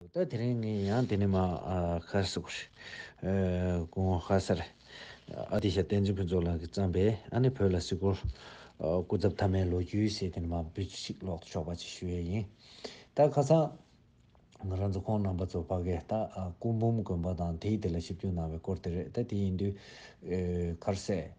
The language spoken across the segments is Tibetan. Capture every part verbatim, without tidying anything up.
ད་དེ་རིང་ངས་ཡང་དེ་ནས་མ་ཨ་ཁ་སུ་ཨ་སྐུ་ངོ་ཁ་སར་ཨ་ཏི་ཤ་བསྟན་འཛིན་ཕུན་ཚོགས་ལགས་ཀྱིས་བརྩམས་པའི་ཨ་ནི་བོད་ལ་གཟིགས་སྐོར་ཨ་སྐུ་ཚབ་མཐའ་མའི་ལོ་རྒྱུས་ཟེར་དེ་ནས་མ་བུ་ཅིག་ཀློག་ཆོག་པ་ཅིག་ཞུ་ཡས་ཡིན། ད་ཁ་སང་ང་རང་ཚོ་ཁོང་རྣམ་པ་ཚོ་ཕ་གིར་ད་ཨ་སྐུ་འབུམ་དགོན་པ་དང་དེའི་དེ་ལ་ཞིབ་འཇུག་གནང་བའི་སྐོར་དེ་རེད། ད་དེ་ཡིན་དུས་ཨེ་ག་རེ་ཟེར་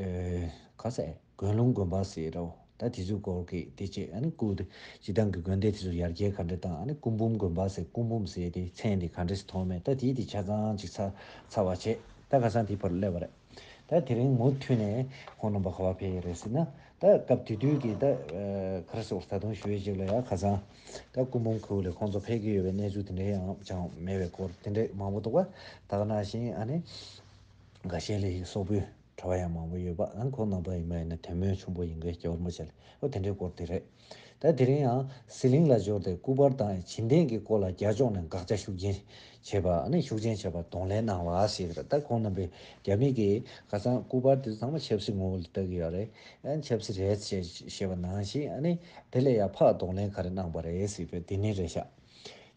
ཨེ་ག་རེ་ཟེར་དགོན་ལུང་དགོན་པ་ཟེར་རོ། ད་དེ་ཚོའི་སྐོར་གྱི་དེ་བྱས་ཨ་ནི་སྐུ་དེ་སྤྱི་བཏང་གི་དགོན་སྡེ་དེ་ཚོ་ཡར་རྒྱས་ག་འདྲ་དང་ཨ་ནི་སྐུ་འབུམ་དགོན་པ་ཟེར་སྐུ་འབུམ་ཟེར་དེ་མཚན་དེ་ག་འདྲ་ཞིག་ཐོགས་མེད། ད་དེའི་དེ་ཆ་ཚང་ཅིག་ཚ་ཚ་བ་བྱས་ད་ཁ་སང་དེའི་བར་སླེབས་པ་རེད། ད་དེ་རིང་མུ་མཐུད་ནས་ཁོང་རྣམ་པ་ག་པར་ཕེབས་ཡོད་རེད་ཟེར་ན། ད་སྐབས་དེ་དུས་ཀྱི་ད་ཨ་ག་རེ་ཟེར་ད་དུང་ཞུ་ཡས་ཅིག་ལ་ཡ་ཁ་སང་ད་སྐུ་འབུམ་ཁུལ་ལ་ཁོང་ཚོ་ཕེབས་ཀྱི་ཡོད་པའི་གནས་ཚུལ་དེ་འདྲའི་ཡང་ཅང་མེད་པའི་སྐོར་དེ་འདྲའི་མང་པོ་འདུག་པ། ད་ག་ནང་བཞིན་ཨ་ནི་འགའ་ཤས་ལ་ཡི་སོག་པོའི་གྲྭ་པ་ཡང་མང་པོ་ཡོད་པ། ཨ་ཁོང་རྣམ་པ་ཡིན་པ་ཡིན་ན་དད་མོས་ཆེན་པོ་ཡིན་མཁན་སྐྱེ་བོ་རིན་པོ་ཆེ་ལ་ཨོ་དེ་འདྲའི་སྐོར་དེ་རེད། ད་དེ་རིང་ཡང་ཟི་ལིང་ལ་འབྱོར་ཏེ་སྐུ་པར་དང་བྱིན་ལྡན་གྱི་སྐོར་ལ་རྒྱ་ཕྱོགས་ནས་དགག་བྱ་ཤུགས་ཆེན་བྱས་པ་ཨ་ནི་ཤུགས་ཆེན་བྱས་པ་གདོང་ལེན་གནང་བ་ཞེས་ད་ཁོང་རྣམ་པས་རྒྱ་མི་གིས་ཁ་སང་སྐུ་པར་དེ་ཚོ་ཚང་མ་ཆབ་སྲིད་ངོ་བོ་ལ་ལྟ་གི་ཡོད་རེད། ཨ་ནི་ཆབ་སྲིད་རེད་ཅེས་བཤད་པ་ནང་བཞིན་ཨ་ནི་དེ་ལས་ཡང་ཕར་གདོང་ལེན་ག་རེ་གནང་པ་རེད་ཟེར་བའི་དེ་ནི་རེད་ཤག་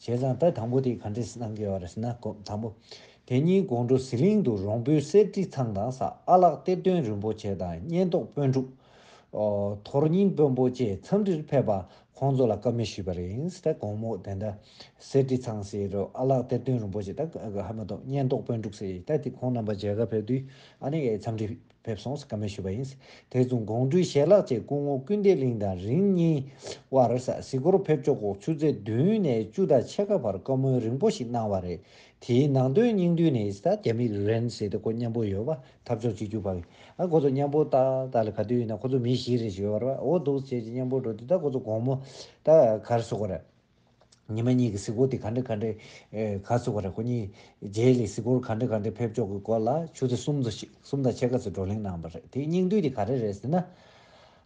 བྱས་ཙང་ད་དང་པོ་དེ་ག་འདྲས་གནང་གི་ཡོད་རེད་ཟེར་ན། དང་པོ། དེ་ཉིན་དགོང་དྲོ་ཟི་ལིང་དུ་རོང་པོའི་གསེར་ཁྲི་ཚང་དང་ས་ཨ་ལགས་གཏེར་སྟོན་རིན་པོ་ཆེ་དང་གཉན་ཐོག་དཔོན་ཕྲུག་ཨོ་ཐོར་སྙིང་དཔོན་པོ་བཅས་འཚམས་འདྲིར་ཕེབས་པ་ཁོང་ཚོ་ལ་བཀའ་མོལ་ཞུས་པ་རེད། ད་དགོང་མོ་དེ་འདྲ་གསེར་ཁྲི་ཚང་ཟེར་རོ། ཨ་ལགས་གཏེར་སྟོན་རིན་པོ་ཆེ་ད་ཧ་མ་གཏོགས་གཉན་ཐོག་དཔོན་ཕྲུག་ཟེར། ད་དེ་ཁོང་རྣམ་པ་མཇལ་ཁ་ཕེབས་དུས་ཨ་ནི་འཚམས་འདྲི་ཕེབས་སོང་ཟེར་བཀའ་མོལ་ཞུས་པ་ཡིན། དེ་མཚུངས་དགོང་དྲོའི་ཞལ་ལག་བཅས་སྐུ་ངོ་ཀུན་བདེ་གླིང་དང་རིང་གཉིས་བར་ས་གཟིགས་སྐོར་ཕེབས་ཆོག་གོ་ཆུ་ཚོད་བདུན་ནས་བཅུ་དང་ཕྱེད་ཀ་བར་བཀའ་མོལ་རིང་པོ་ཞིག་གནང་བ་རེད། དེའི་ནང་དོན་སྙིང་བསྡུས་ནི་ད་རྒྱ་མིས་རེན་ཟེར་ཏེ་ཁོ་མཉམ་པོ་ཡོད་པ་འཐབ་ཕྱོགས་གཅིག་གྱུར་པ་གི་ཨ་ཁོ་ཚོ་མཉམ་པོ་ད་ད་ལ་ག་དུས་ཡིན་ན་ཁོ་ཚོ་མི་བཞི་རེ་ཞིག་ཡོད་རེད་པ། འོ་འདུག་བྱས་ཀྱི་མཉམ་པོ་འགྲོ་དུས་ད་ཁོ་ཚོ་དགོང་མོ་ད་ག་རེ་ཟེར་དགོས་རེད། ཉི་མ་གཉིས་ཀྱི་གཟིགས་སྐོར་དེ་ག་འདྲ་ག་འདྲ་ཨེ་ག་ཟེར་དགོས་རེད། ཁོ་གཉིས་རྗེས་ལ་གཟིགས་སྐོར་ག་འདྲ་ག་འདྲ་ཕེབས་ཕྱོགས་ཀྱི་སྐོར་ལ་ཆུ་ཚོད་གསུམ་ཙམ་ཞིག་གསུམ་དང་ཕྱེད་ཀ་ཙམ་བགྲོ་གླེང་གནང་བ་རེད། དེའི་སྙིང་བསྡུས་དེ་ག་རེ་རེད་ཟེར་ན།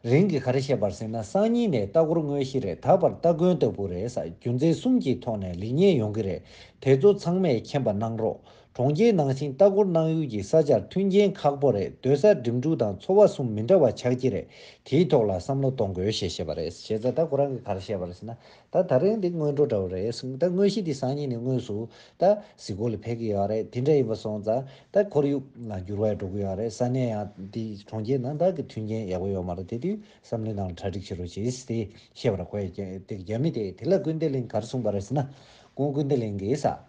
རིང་གི་ག་རེ་བཤད་པར་ཟེར་ན། སང་ཉིན་ནས་ལྟ་སྐོར་དངོས་གཞི་རེད། ད་བར་སྟ་གོན་ལྟ་བུ་རེད་ས། རྒྱུ་མཚན་གསུམ་གྱི་ཐོག་ནས་ལེགས་ཉེས་ཡོང་གི་རེད། དེ་ཚོ་ཚང་མས་མཁྱེན་པ་གནང་རོགས། གྲོང་ཁྱེར་ནང་བཞིན་ལྟ་སྐོར་གནང་ཡུལ་གྱི་ས་ཆར་མཐུན་རྐྱེན་ཁག་པོ་རེད། སྡོད་ས་འགྲིམ་འགྲུལ་དང་འཚོ་བ་གསུམ་མི་འདྲ་བ་ཆགས་ཀྱི་རེད། དེའི་ཐོག་ལ་བསམ་བློ་གཏོང་དགོས་ཞེས་བཤད་པ་རེད། བྱས་ཙང་ད་ཁོ་རང་གིས་ག་རེ་བཤད་པ་རེད་ཟེར་ན། ད་ད་རིང་འདི་སྔོན་འགྲོ་འདྲ་བོ་རེད། ད་དངོས་གཞི་འདི་སང་ཉིན་ནས་དངོས་སུ་ད་གཟིགས་སྐོར་ལ་ཕེབས་ཀྱི་ཡོད་རེད། དེ་འདྲ་ཡིན་པ་སོང་ཙང་ད་ཁོར་ཡུག་ལ་འགྱུར་བ་འགྲོ་གི་ཡོད་རེད། ས་གནས་ཡང་འདི་གྲོང་ཁྱེར་ནང་ད་གི་མཐུན་རྐྱེན་ཡག་པོ་ཡོད་མ་རེད། དེ་དུས་བསམ་བློའི་ནང་ལ་གྲ་སྒྲིག་བྱེད་རོགས་བྱེད་ཟེར་ཏེ་བཤད་པ་རེད། ཁོས་དེ་རྒྱ་མི་དེ་དེ་ལ་ཀུན་བདེ་གླིང་ག་རེ་གསུངས་པ་རེད་ཟེར་ན། སྐུ་ངོ་ཀུན་བདེ་གླིང་གིས་ས།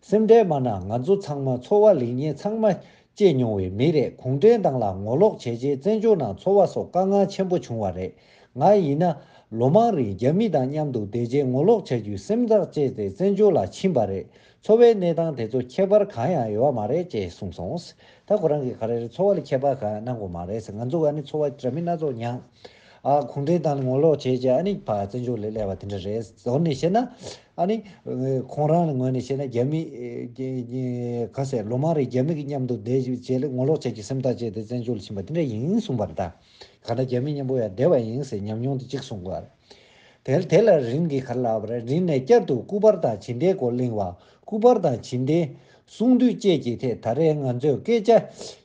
སེམས་ཁྲལ་མ་གནང་། ང་ཚོ་ཚང་མ་འཚོ་བ་ལེགས་ཉེས་ཚང་མ་སྐྱེས་མྱོང་བའི་མི་རེད། གུང་ཁྲན་ཏང་ལ་ངོ་ལོག་བྱས་རྗེས་བཙན་བྱོལ་ནང་འཚོ་བ་སོགས་དཀའ་ངལ་ཆེན་པོ་བྱུང་བ་རེད། ང་ཡིན་ན་ལོ་མང་རིང་རྒྱ་མི་དང་མཉམ་དུ་བསྡད་རྗེས་ངོ་ལོག་བྱ་རྒྱུའི་སེམས་ཐག་བཅད་དེ་བཙན་བྱོལ་ལ་ཕྱིན་པ་རེད། འཚོ་བའི་གནས་སྟངས་དེ་ཚོ་ཁྱད་པར་གང་ཡང་ཡོད་པ་མ་རེད་ཅེས་གསུངས་སོང་། ད་ཁོ་རང་གིས་ག་རེ་རེད། འཚོ་བ་ལ་ཁྱད་པར་གང་ཡང་གནང་དགོས་མ་རེད་ཟེར། ང་ཚོ་ཨ་ནི་འཚོ་བ་འདྲ་མིན་སྣ་ཚོགས་མྱངས། ཨ་གུང་ཁྲན་ཏང་ལ་ངོ་ལོག་བྱས་རྗེས་ཨ་ནི་ཕར་བཙན་བྱོལ་ལ་སླེབས་པ་དེ་འདྲ་རེད། མདོར་ནས་བཤད་ན་ཨ་ནི་ཁོང་རང་ལ་ངོས་ནས་བཤད་ན་རྒྱ་མི་ག་ཟེར་ལོ་མང་རིང་རྒྱ་མི་གི་མཉམ་དུ་བསྡད་རྗེས་ལ་ངོ་ལོག་བྱ་རྒྱུའི་སེམས་ཐག་བཅད་དེ་བཙན་བྱོལ་ལ་ཕྱིན་པ་དེ་འདྲ་ཡིན་གསུངས་པ་རེད། ད་ག་ད་རྒྱ་མི་མཉམ་པོ་ཡང་བསྡད་པ་ཡིན་ཟེར་ཉམས་མྱོང་དེ་གཅིག་གསུངས་པ་རེད། དེ་དེ་ལ་རིང་གིས་ག་རེ་ལབ་པ་རེད། རིང་ནས་བསྐྱར་དུ་སྐུ་པར་དང་བྱིན་ལྡན་སྐོར་གླེང་བ། སྐུ་པར་དང་བྱིན་ལྡན་གསུང་འདུས་བཅས་ཀྱི་ཐད་ད་རེས་ང་ཚོས་སྐད་ཆ་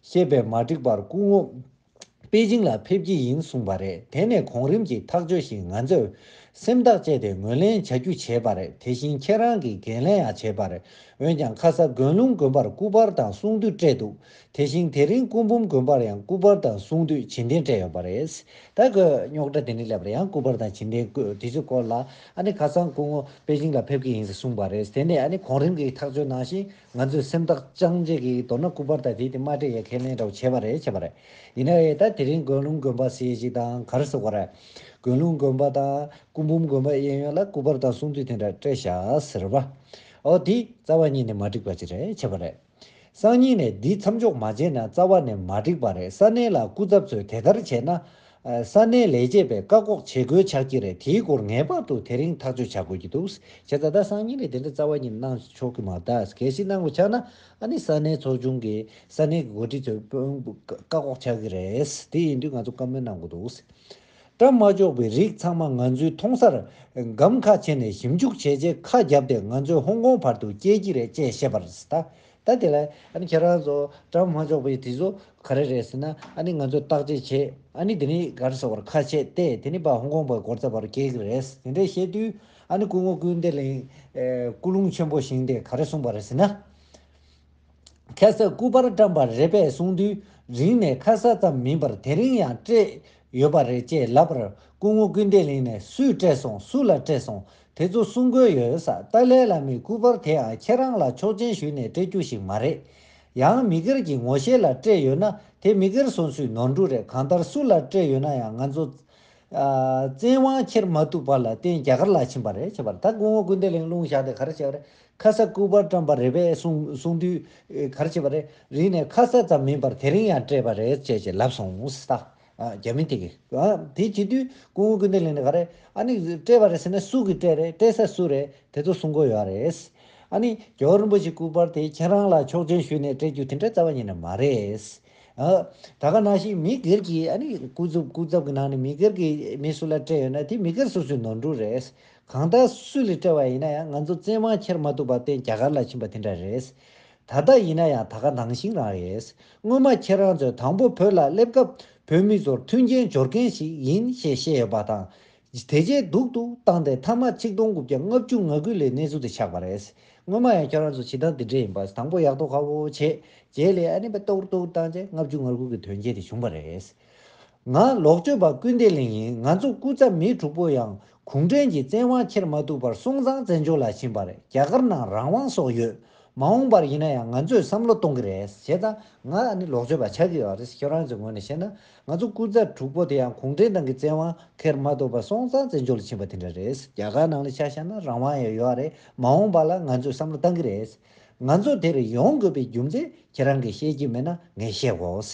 བཤད་པས་མ་འགྲིག་པར་སྐུ་ངོ་པེ་ཅིང་ལ་ཕེབས་ཀྱི་ཡིན་གསུངས་པ་རེད། དེ་ནས་གོང་རིམ་གྱི་ཐག་གཅོད་བཞིན་ང་ཚོས་སེམས་ཐག་བཅད་དེ་ངོས་ལེན་བྱ་རྒྱུ་བྱས་པ་རེད། དེ་བཞིན་ཁྱེད་རང་གིས་འགན་ལེན་ཡང་བྱས་པ་རེད། འོན་ཀྱང་ཁ་ས་དགོན་ལུང་དགོན་པར་སྐུ་པར་དང་གསུང་འདུས་སྤྲད་འདུག་དེ་བཞིན་དེ་རིང་སྐུ་འབུམ་དགོན་པར་ཡང་སྐུ་པར་དང་གསུང་འདུས་བྱིན་ལྡན་སྤྲད་ཡོད་པ་རེད། ད་ཁོས་རྙོག་དྲ་དེ་འདྲ་སླེབས་པ་རེད། ཡང་སྐུ་པར་དང་བྱིན་ལྡན་སྐུ་དེ་ཚོའི་སྐོར་ལ་ཨ་ནི་ཁ་སང་སྐུ་ངོ་པེ་ཅིང་ལ་ཕེབས་ཀྱི་ཡིན་ཟེར་གསུངས་པ་རེད། དེ་ནས་ཨ་ནི་གོང་རིམ་གྱི་ཐག་གཅོད་ནང་བཞིན་ང་ཚོས་སེམས་ཐག་གཅང་བཅད་ཀྱིས་མདོར་ན་སྐུ་པར་དང་དེ་དེ་མ་སྤྲད་ཡ་ཁས་ལེན་འདྲ་བོ་བྱས་པ་རེད། བྱས་པ་རེད། ཡིན་ན་ཡང་ད་དེ་རིང་དགོན་ལུང་དགོན་པ་ཟེར་ཞིག་དང་ག་རེ་ཟེར་དགོས་རེད། དགོན་ལུང་དགོན་པ་དང་སྐུ་འབུམ་དགོན་པ་གཡས་གཡོན་ལ་སྐུ་པར་དང་གསུང་འདུས་དེ་འདྲ་སྤྲད་བཞག་ཟེར་བ། ཨོ་དེ་རྩ་བ་ཉིད་ནས་མ་འགྲིག་པ་ཅིག་རེད། བྱས་པ་རེད། སང་ཉིན་ནས་འདི་མཚམས་འཇོག་མ་བྱས་ན་རྩ་བ་ནས་མ་འགྲིག་པ་རེད། ས་གནས་ལ་སྐུ་ཚབ་ཚོས་དེ་ལྟར་བྱས་ན། ཨ་ས་གནས་ལས་བྱེད་པས་བཀག་འགོག་བྱེད་དགོས་ཆགས་ཀྱི་རེད། དེའི་སྐོར་ངེས་པར་དུ་དེ་རིང་ཐག་གཅོད་བྱ་དགོས་ཀྱི་འདུག་བྱས་ཙང་ད་སང་ཉིན་ནས་དེ་འདྲ་རྩ་བ་ཉིད་གནང་ཆོག་གི་མ་རེད། ད་གལ་སྲིད་གནང་དགོས་ཆགས་ན་ཨ་ནི་ས་གནས་ཚོགས་ཆུང་གི་ས་གནས་ཀྱི་འགོ་ཁྲིད་ཚོས་བཀག་འགོག་ཆགས་ཀྱི་རེད། དེ་ཡིན་དུས་ང་ཚོ་བཀའ་མོལ་གནང་དགོས་འདུག་ཀྲམ་མ་འཇོག་པའི་རིགས་ཚང་མ་ང་ཚོའི་མཐོང་སར་སྒམ་ཁ་ཕྱེ་ནས་ཞིབ་འཇུག་བྱས་རྗེས་ཁ་བརྒྱབ་སྟེ་ང་ཚོས་ཧོང་ཀོང་བར་དུ་སྐྱེལ་གྱི་རེད་ཅེས་བཤད་པ་རེད། ད་ད་དེ་ལ་ཨ་ནི་ཁྱེད་རང་ཚོ་ཀྲམ་མ་འཇོག་པའི་དེ་ཚོ་ག་རེ་རེད་ཟེར་ན། ཨ་ནི་ང་ཚོས་བརྟག་དཔྱད་བྱས། ཨ་ནི་དེ་ནི་ག་རེ་ཟེར་བར་ཁ་ཕྱེ་སྟེ་དེ་ནི་ཕར་ཧོང་ཀོང་བར་སྒོ་རྩ་བར་སྐྱེལ་གྱི་རེད། དེ་འདྲས་བཤད་དུས་ ཨ་ནི་སྐུ་ངོ་ཀུན་བདེ་གླིང་། ཨེ། སྐུ་རླུང་ཆེན་པོ་བཞེངས་ཏེ་ག་རེ་གསུངས་པ་རེད་ཟེར་ན། ཁ་ས་སྐུ་པར་བཀྲམ་པ་རེད་པས་གསུངས་དུས། རིང་ནས་ཁ་ས་ཙམ་མིན་པར་དེ་རིང་ཡང་སྤྲད་ཡོད་པ་རེད་ཅེས་ལབ་པར། སྐུ་ངོ་ཀུན་བདེ་གླིང་ནས་སུས་སྤྲད་སོང་། སུ་ལ་སྤྲད་སོང་། དེ་ཚོ་གསུང་དགོས་ཡོད་ས། ཏཱ་ལའི་བླ་མའི་སྐུ་པར་དེའང་ཁྱེད་རང་ལ་ཆོག་མཆན་ཞུས་ནས་སྤྲད་རྒྱུ་ཞིག་མ་རེད། ཡང་མི་སྒེར་གྱི་ངོ་ཤེས་ལ་སྤྲད་ཡོད་ན་དེ་མི་སྒེར་སོ་སོའི་ནོར་འཁྲུལ་རེད། གང་ལྟར་སུ་ལ་སྤྲད་ཡོད་ན་ཡང་ང་ཚོ། ཨ། བཙན་དབང་འཁྱེར་མ་ཐུབ་པ་ལ་བརྟེན་རྒྱ་གར་ལ་ཕྱིན་པ་རེད། བྱས་པར་ད་སྐུ་ངོ་ཀུན་བདེ་གླིང་རླུང་བཞག་སྟེ་ག་རེ་བྱས་པ་རེད། ཁ་ས་སྐུ་པར་བཀྲམ་པ་རེད་པས་གསུང་གསུང་དུས། ཨེ། ག་རེ་བྱས་པ་རེད། རིང་ནས་ཁ་ས་ཙམ་མིན་པར་དེ་རིང་ཡང་སྤྲད་པ་རེད་ཅེས་ཅེས་ལབ་སོང་ཟེར། ཨ། རྒྱ་མི་དེ་གིས། ཨ། དེ་བྱེད་དུས་སྐུ་ངོ་ཀུན་བདེ་གླིང་ནས་ག་རེ། ཨ་ནི་སྤྲད་པ་རེད་ཟེར་ན་སུ་གིས་སྤྲད་རེད། སྤྲད་ས་སུ་རེད། དེ་ཚོ་གསུང་དགོས་ཡོད་རེད། ཨ་ནི་རྒྱལ་བ་རིན་པོ་ཆེའི་སྐུ་པར་དེ་ཁྱེད་རང་ལ་ཆོག་མཆན་ཞུས་ནས་སྤྲད་རྒྱུ་དེ་འདྲ་རྩ་བ་ཉིད་ནས་མ་རེད། ཨ། ད་ག་ནང་བཞིན་མི་སྒེར་གྱི། ཨ་ནི་སྐུ་ཚབ། སྐུ་ཚབ་ཀྱི་ནང་ནས་མི་སྒེར་གྱི་མི་སུ་ལ་སྤྲད་ཡོད་ན་དེ་མི་སྒེར་སོ་སོའི་ནོར་འཁྲུལ་རེད། གང་ལྟར་སུ་ལ་སྤྲད་པ་ཡིན་ན་ཡང་ང་ཚོ་བཙན་དབང་འཁྱེར་མ་ཐུབ་པར་བརྟེན་རྒྱ་གར་ལ་ཕྱིན་པ་དེ་འདྲ་རེད། ད་ལྟ་ཡིན་ན་ཡང་ད་ག་ནང་བཞིན་རང་རེད། སྔོན་མ་ཁྱེད་རང་ཚོས་དང་པོ་བོད་ལ་སླེབས་སྐབས་བོད་མི་ཚོར་མཐུན་རྐྱེན་སྦྱོར་མཁན་ཞིག་ཡིན་ཞེས་བཤད་ཡོད་པ་དང་། དེ་རྗེས་སྡུག་ཏུ་བཏང་སྟེ་མཐའ་མ་ཆིག་སྟོང་དགུ་བརྒྱ་ལྔ་བཅུ་ང་དགུ་ལོའི་གནས་ཚུལ་དེ་ཆགས་པ་རེད། སྔོན་མ་ཡང་ཁྱེད་རང་ཚོ་བྱེད་སྟངས་དེ་འདྲ་ཡིན་པ། དང་པོ་ཡག་ཐོག་ཁ་པོ་བྱས། རྗེས་ལ་ཨ་ནི་པ་ཏོག་ཏོག་བཏང་རྗེས་ལྔ་བཅུ་ང་དགུ་གི་དོན་རྐྱེན་དེ་བྱུང་བ་རེད། ང་ལོག་སྤྱོད་པ་ཀུན་བདེ་གླིང་ཡིན། ང་ཚོ་སྐུ་ཚབ་མི་དྲུག་པོ་ཡང་གུང་ཁྲན་གྱིས་བཙན་དབང་འཁྱེར་མ་ཐུབ་པར་སོང་ཙང་བཙན་བྱོལ་ལ་ཕྱིན་པ་རེད། རྒྱ་གར་ནང་རང་དབང་སོགས་ཡོད། མ་འོངས་པར་ཡིན་ན་ཡང་ང་ཚོས་བསམ་བློ་གཏོང་གི་རེད། བྱས་ཙང་ང་ཨ་ནི་ལོག་སྤྱོད་པ་ཆགས་ཀྱི་ཡོད་རེད། ཁྱོད་རང་ཚོའི་ངོས་ནས་བཤད་ན། ང་ཚོ་སྐུ་ཚབ་དྲུག་པོ་དེ་ཡང་གུང་ཁྲན་ཏང་གི་བཙན་དབང་འཁྱེར་མ་ཐུབ་པར་སོང་ཙང་བཙན་བྱོལ་ལ་ཕྱིན་པ་དེ་འདྲ་རེད། རྒྱ་གར་ནང་ལ་ཆ་བཞག་ན་རང་དབང་ཡང་ཡོད་རེད། མ་འོངས་པ་ལ་ང་ཚོས་བསམ་བློ་གཏང་གི་རེད། ང་ཚོ་དེར་ཡོང་དགོས་པའི་རྒྱུ་མཚན་ཁྱེད་རང་གིས་ཤེས་ཀྱི་མེད་ན་ངས་བཤད་དགོས།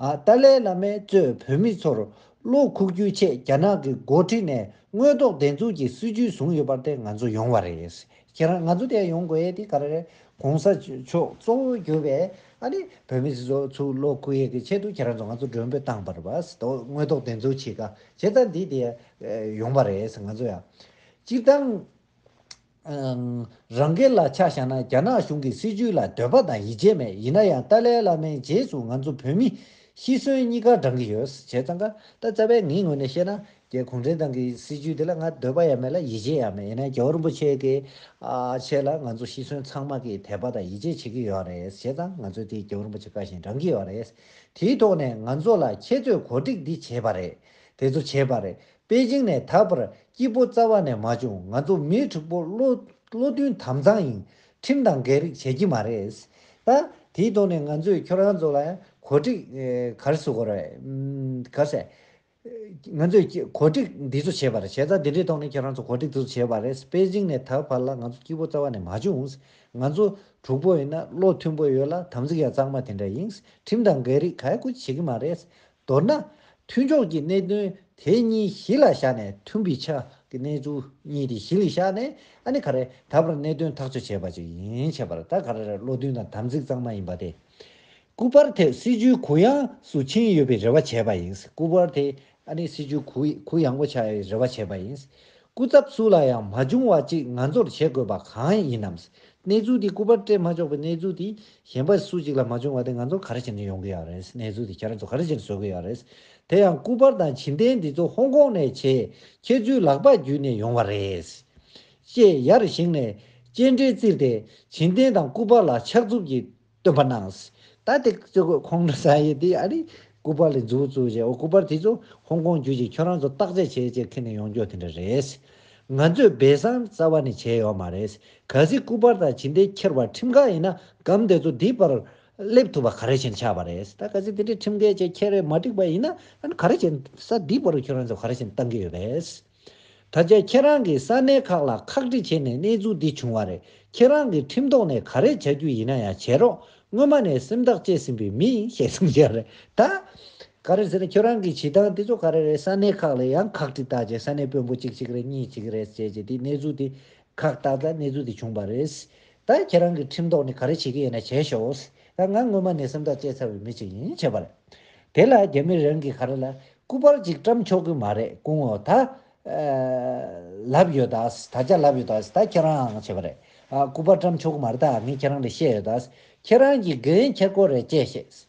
ཨ། ཏཱ་ལའི་བླ་མས་གཙོས་བོད་མི་ཚོར་བློ་ཁུག་རྒྱུའི་ཆེད་རྒྱ་ནག་གི་འགོ་ཁྲིད་ནས་དངོས་ཐོག་བདེན་འཚོལ་གྱི་སྲིད་ཇུས་བཟུང་ཡོད་པར་བརྟེན་ང་ཚོ་ཡོང་བ་རེད། ཁྱེད་རང་ང་ཚོ་དེ་ཡོང་དགོས་ཡས་དེ་ག་རེ་རེད། གོང་ས་མཆོག་གཙོ་བོ་གྱུར་པའི་ཨ་ནི་བོད་མི་ཚོ་ཚུར་བློ་ཁུག་ཡས་ཀྱི་ཆེད་དུ་ཁྱེད་རང་ཚོ་ང་ཚོ་མགྲོན་འབོད་བཏང་བ་རེད་པ། དངོས་ཐོག་བདེན་འཚོལ་བྱེད་ཀ་བྱས་ཙང་འདི་དེ་ཡོང་བ་རེད། ང་ཚོ་ཡང་སྤྱིར་བཏང་། ཨང་། རང་སྒེར་ལ་ཆ་བཞག་ན་རྒྱ་ནག་གཞུང་གི་སྲིད་ཇུས་ལ་འདོད་པ་དང་ཡིད་ཆེས་མེད། ཡིན་ན་ཡང་ཏཱ་ལའི་བླ་མའི་རྗེས་སུ་ང་ཚོ་བོད་མི་ཤི་གསོན་གཉིས་ཀ་འབྲང་གི་ཡོད། བྱས་ཙང་ཀ་ད་རྩ་བའི་ངའི་ངོས་ནས་བཤད་ན་རྒྱ་གུང་ཁྲན་ཏང་གི་སྲིད་ཇུས་དེ་ལ་ང་འདོད་པ་ཡང་མེད་ལ་ཡིད་ཆེས་ཡང་མེད། ཡིན་ན་རྒྱལ་བ་རིན་པོ་ཆེ་གི། ཨ། ཆེད་ལ་ང་ཚོ་ཤི་གསོན་ཚང་མ་གིས་དད་པ་དང་ཡིད་ཆེས་བྱེད་ཀྱི་ཡོད་རེད། བྱས་ཙང་ང་ཚོས་དེ་རྒྱལ་བ་རིན་པོ་ཆེ་བཀའ་བཞིན་འབྲང་གི་ཡོད་རེད། དེའི་ཐོག་ནས་ང་ཚོ་ལ་ཁྱེད་ཚོས་གོ་སྒྲིག་འདི་བྱས་པ་རེད། དེ་ཚོ་བྱས་པ་རེད། པེ་ཅིང་ནས་ད་བར་སྐྱིད་པོ་རྩ་བ་ནས་མ་བྱུང་། ང་ཚོ་མི་དྲུག་པོ་བློ་བློ་མཐུན་དམ་གཙང་ཡིན། ཁྲིམས་དང་འགལ་རིགས་བྱེད་ཀྱི་མ་རེད། ད་དེའི་ཐོག་ནས་ང་ཚོས་ཁྱོད་རང་ཚོ་ལ་ཡང་གོ་སྒྲིག་ཨེ། ག་རེ་ཟེར་དགོས་རེད། ཨམ། ག་རེ་ཟེར། ང་ཚོས་གོ་སྒྲིག་འདི་ཚོ་བྱས་པ་རེད། བྱས་ཙང་འདི་འདྲའི་ཐོག་ནས་ཁྱེད་རང་ཚོ་གོ་སྒྲིག་འདི་ཚོ་བྱས་པ་རེད། པེ་ཅིང་ནས་ད་བར་ལ་ང་ཚོ་སྐྱིད་པོ་རྩ་བ་ནས་མ་བྱུང་། ང་ཚོ་དྲུག་པོ་ཡིན་ན་བློ་མཐུན་པོ་ཡོད་ལ་དམ་ཚིག་ཡང་གཙང་མ་དེ་འདྲ་ཡིན། ཁྲིམས་དང་འགལ་རིགས་ག་ཡ་ཀུ་ཅི་བྱེད་ཀྱི་མ་རེད། མདོར་ན། མཐུན་ཕྱོགས་ཀྱི་གནད་དོན་དེ་གཉིས་གཞི་ལ་བཞག་ནས། མཐུན་པའི་ཆ་གི་གནས་ཚུལ་གཉིས་དེ་གཞི་ལ་བཞག་ནས། ཨ་ནི་ག་རེ་ད་བར་གནད་དོན་ཐག་གཅོད་བྱས་པ་ཅིག་ཡིན། བྱས་པར་ད་ག་རེ་རེད། བློ་མཐུན་དང་དམ་ཚིག་གཙང་མ་ཡིན་པ་དེ། སྐུ་པར་དེ་སྲིད་བྱུས་གུ་ཡངས་སུ་ཕྱིན་ཡོད་པའི་རེ་བ་བྱས་པ་ཡིན། སྐུ་པར་དེ་ཨ་ནི་སྲིད་བྱུས་གུ་གུ་ཡངས་པོ་ཆགས་ཡོད་པའི་རེ་བ་བྱས་པ་ཡིན། སྐུ་ཚབ་སུ་ལ་ཡང་མ་བྱུང་བ་ཅིག་ང་ཚོར་བྱེད་དགོས་པ་གང་ཡིན་ནམ། གནས་ཚུལ་འདི་སྐུ་པར་སྤྲད་མ་ཆོག་པའི་གནས་ཚུལ་འདི་གཞན་པ་སུ་གཅིག་ལ་མ་བྱུང་བ་དེ་ང་ཚོར་ག་རེ་བྱས་ནས་ཡོང་གི་ཡོད་རེད། གནས་ཚུལ་འདི་ཁྱེད་རང་ཚོ་ག་རེ་བྱས་ནས་བཟོ་གི་ཡོད་རེད། དེ་ཡང་སྐུ་པར་དང་བྱིན་རྟེན་འདི་ཚོ་ཧོང་ཀོང་ནས་བྱས། ཁྱེད་ཚོའི་ལག་པ་བརྒྱུད་ནས་ཡོང་བ་རེད། ཅེས་ཡར་བཞེངས་ནས་སྤྱན་འདྲེན་བཙིར་ཏེ་བྱིན་རྟེན་དང་སྐུ་པར་ལ་ཕྱག་མཛུབ་ཀྱིས་སྟོན་པ་གནང་། ད་དེ་ཚོ་ཁོང་ཁྲོ་ཟ་ཡས་དེ་ཨ་ནི་སྐུ་པར་ལ་མཛུབ་བཙུགས་བྱས། འོ་སྐུ་པར་དེ་ཚོ་ཧོང་ཀོང་བརྒྱུད་ཅིག་ཁྱོད་རང་ཚོ་བརྟག་དཔྱད་བྱས་བྱས་ཁྱེར་ནས་ཡོང་རྒྱུ་དེ་འདྲ་རེད། ང་ཚོས་སྦས་གསང་རྩ་བ་ནས་བྱས་ཡོད་མ་རེད། གལ་སྲིད་སྐུ་པར་དང་བྱིན་རྟེན་ཁྱེར་བ་ཁྲིམས་འགལ་ཡིན་ན་སྒམ་དེ་ཚོ་འདི་བར་སླེབས་ཐུབ་པ་ག་རེ་བྱས་ནས་ཆགས་པ་རེད། ད་གལ་སྲིད་དེ་འདྲའི་ཁྲིམས་འགལ་བྱས་ཁྱེར་རེ་མ་འགྲིག་པ་ཡིན་ན་ཨ་ནི་ག་རེ་བྱས་ནས་ས་འདི་བར་ཁྱོད་རང་ཚོ་ག་རེ་བྱས་ནས་བཏང་གི་ཡོད་པས། ད་ཆ་ཁྱེད་རང་གིས་ས་གནས་ཁག་ལ་ཁག་དཀྲི་བྱས་ནས་གནས་ཚུལ་འདི་བྱུང་བ་རེད། ཁྱེད་རང་གིས་ཁྲིམས་ཐོག་ནས་ག་རེ་བྱ་རྒྱུ་ཡིན་ན་ཡང་བྱེད་རོགས། སྔོན་མ་ནས་སེམས་ཐག་བཅད་ཟིན་པའི་མི་ཞེས་གསུངས་ཀྱི་རེད། ད་ག་རེ་ཟེར་ན་ཁྱོད་རང་གི་བྱེད་སྟངས་དེ་ཚོ་ག་རེ་རེད། ས་གནས་ཁག་ལ་ཡང་ཁག་དཀྲི་བཏང་བྱས། ས་གནས་དཔོན་པོ་གཅིག་གཅིག་རེད། གཉིས་གཅིག་རེད་ཟེར་བྱས་དེ་གནས་ཚུལ་དེ་ཁག་བཏགས་ཙང་གནས་ཚུལ་དེ་བྱུང་བ་རེད། ད་ཁྱེད་རང་གི་ཁྲིམས་ཐོག་ནས་ག་རེ་བྱེད་ཀྱི་ཡོད་ན་བྱས་ཤོག་ད་ང་སྔོན་མ་ནས་སེམས་ཐག་བཅད་ཚར་བའི་མི་གཅིག་ཡིན། བྱས་པ་རེད། དེ་ལ་རྒྱ་མི་རང་གིས་ག་རེ་ལ་སྐུ་པར་ཅིག་བཀྲམ་ཆོག་གི་མ་རེད། སྐུ་ངོ་ད། ཨ། ལབ་ཡོད་ད། ད་ཆ་ལབ་ཡོད་ད། ད་ཁྱེད་རང་བྱས་པ་རེད། ཨ། སྐུ་པར་བཀྲམ་ཆོག་གི་མ་རེད། ད་ངས་ཁྱེད་རང་ལ་བཤད་ཡོད་ད། ཁྱེད་རང་གིས་འགན་འཁྱེར་དགོས་རེད་ཅེས་བཤད།